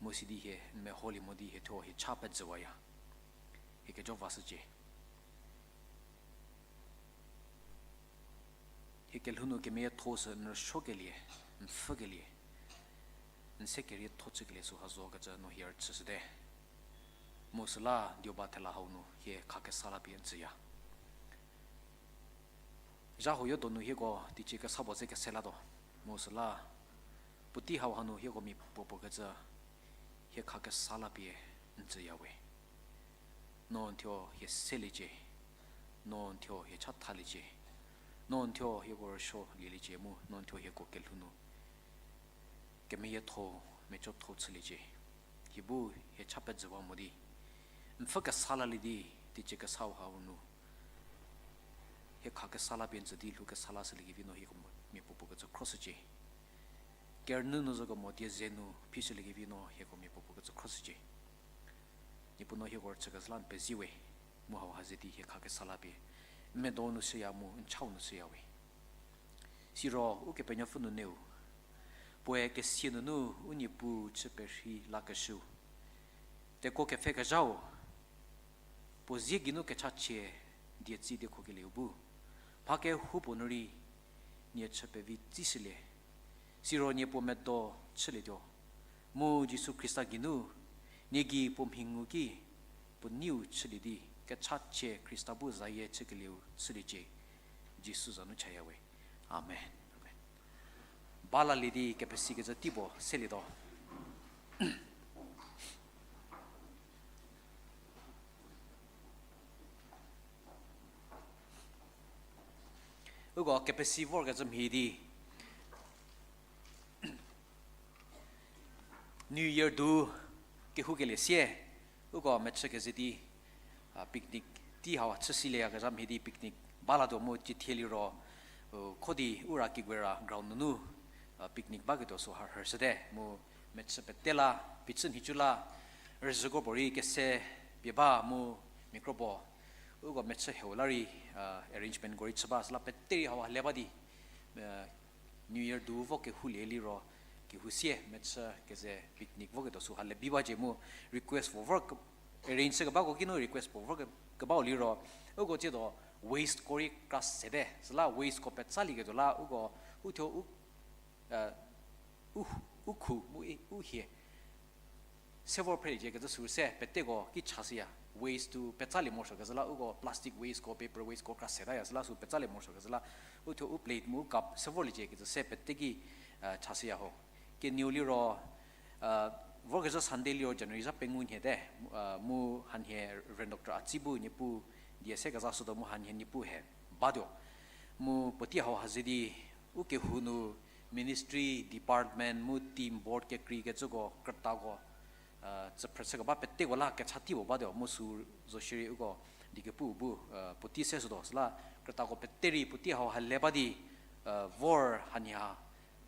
Mu sidi hie n meholie mo di hie thuo hie cha pejüwaya. Hie kejo vashücie. Hie kelhou nu kemeyietho sü n rüsuokelie, n pfhükelie, n se kerietho chükelie süha zo kecü no hie rüchüshüte. Mu süla dioba thela hau nu hie khakesa la pie n tsüya. Zha huoyo donu hieko teicie kesa puo ze kese latuo. Mu süla puotei hau hanu hieko mia puopuo kecü hie khakesa la pie n tsüya we. No n thuo hie seliecie, no n thuo hie chathaliecie, no n thuo hieko rüsuolieliecie mu no n thuo hieko kelhou nu kemeyietho, mecotho chüliecie. Hie bu hie cha pejüwa mo di n pfhü kesa lalie di teicie kesau hau nu hie khakesa la pie n tsü di lhou kesa la shüliekevi no hieko mia puopuo kecü khroshücie. Kerünyü nu zokemo die ze nu phishüliekevi no hieko mia puopuo kecü khroshücie. Niepuu no hieko rüchü kezhü la n pezie we, mu hauha ze di hie khakesa la pie n medo nu shüya mu n chau nu shüya we. Siro Ukepenuopfü nuneu, puoe kesia nunu u Niepuu chü perhei lakeshüu, tekuo kepfhekezhau, puo zie geinu kechachie die tsi diekho kelieu bu mha kehoupuo nu rei nie chü pevi tsishülie. Siro nie puo medo chülietuo, mu Jisu Khrista geinu nie gei puo mhi ngu ki puo neiu chülie di kechachie Khrista bu zayie chükelieu chüliecie. Jisu za nu chaya we. Amen. Amen. Balalie di kepesikecü tei puo selietuo. Uko kepesi vorkecü mhie di New Year du kehoukelie sie, uko mechü keze di, a, picnic tei hau chü silieyakezha mhie di picnic balatuo mu cithie liro, u, kho di Ura Kiguera ground nunu, a, picnic baketuo süha rhüshüte mu mechü pete la, phichü nhicu la, rüzhüko puorei kese pie ba mu mia kro puo uko mechü heu la rei, a, arrangementko rei chü ba süla pete rei hauha le ba di, a, New Year du vo kehoulie liro, kehou sie mechü keze picnic voketuo süha le bi bacie mu request puo vor ke-, arrange chükebako kinu request puo vor ke-, kebau liro, uko tsiedo wasteko rei kra sete süla wasteko petsaliekecü la uko, uthuo u, a, u, u khu mu i, u hie se vor phreliecie kecü sü se peteko ki chashüya. Waste tu petsalie morosuo kezhü la uko plastic wasteko, paper wasteko kra setaya süla sü petsalie morosuo kezhü la uthuo u plate mu u cup se vorliecie kecü se pete ki, a, chashüya ho. Kenieu liro, a, vorkezhü Sunday liro January zha pengou nhie te, a, mu hanhie Reverend Doctor Atsi bu Niepuu die se kezashütuo mu hanhie Niepuu he batuo. Mu puotei hauha ze di ukehou nu ministry, department mu team, board kekreikecüko krütako, a, tsüphrü chükeba peteko la kecha tei puo batuo mu sü zo shierei uko die kepu bu, a, puotei se shütuo süla krütako pete rei puotei hauha le ba di, a, vor hanhie ha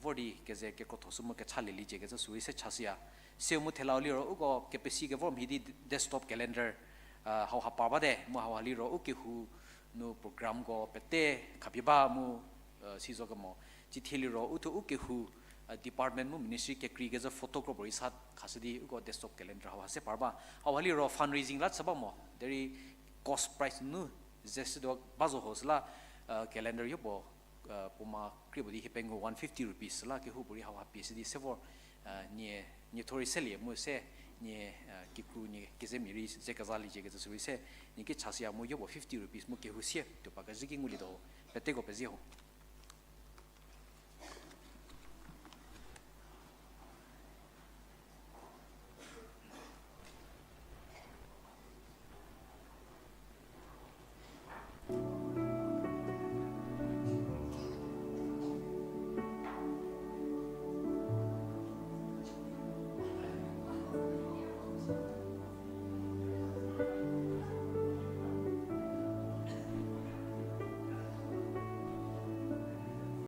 vor di keze kekrotho sü mu kecha leliecie kecü sü rei se chashüya. Seu mu thelau liro uko kepesi kevor mhie di desktop calendar, a, hauha par bate mu hauha liro ukehou nu programko pete khapie ba mu, a, sizo kemo. Cithie liro uthuo ukehou, a, department mu ministry kekreikecü photo kro puorei sa khashü di uko desktop calendar hauha se par ba. Hauha liro fundraising la chü ba mo derei cost price nu ze shütuo ba zo ho süla, a, calendar yopuo, a, puoma krie puo di hie pengou one fifty rupees süla kehoupuorei hauha pie shü di se vor, a, nie, nietho rei selie mu se Nie, kikru nie kezemia rei ze kezaliecie kecü sürei se, nie ki chasiya mu yopuo fifty rupees mu kehou sie tuo pa kezhü ki ngulietuo, peteko pezie ho.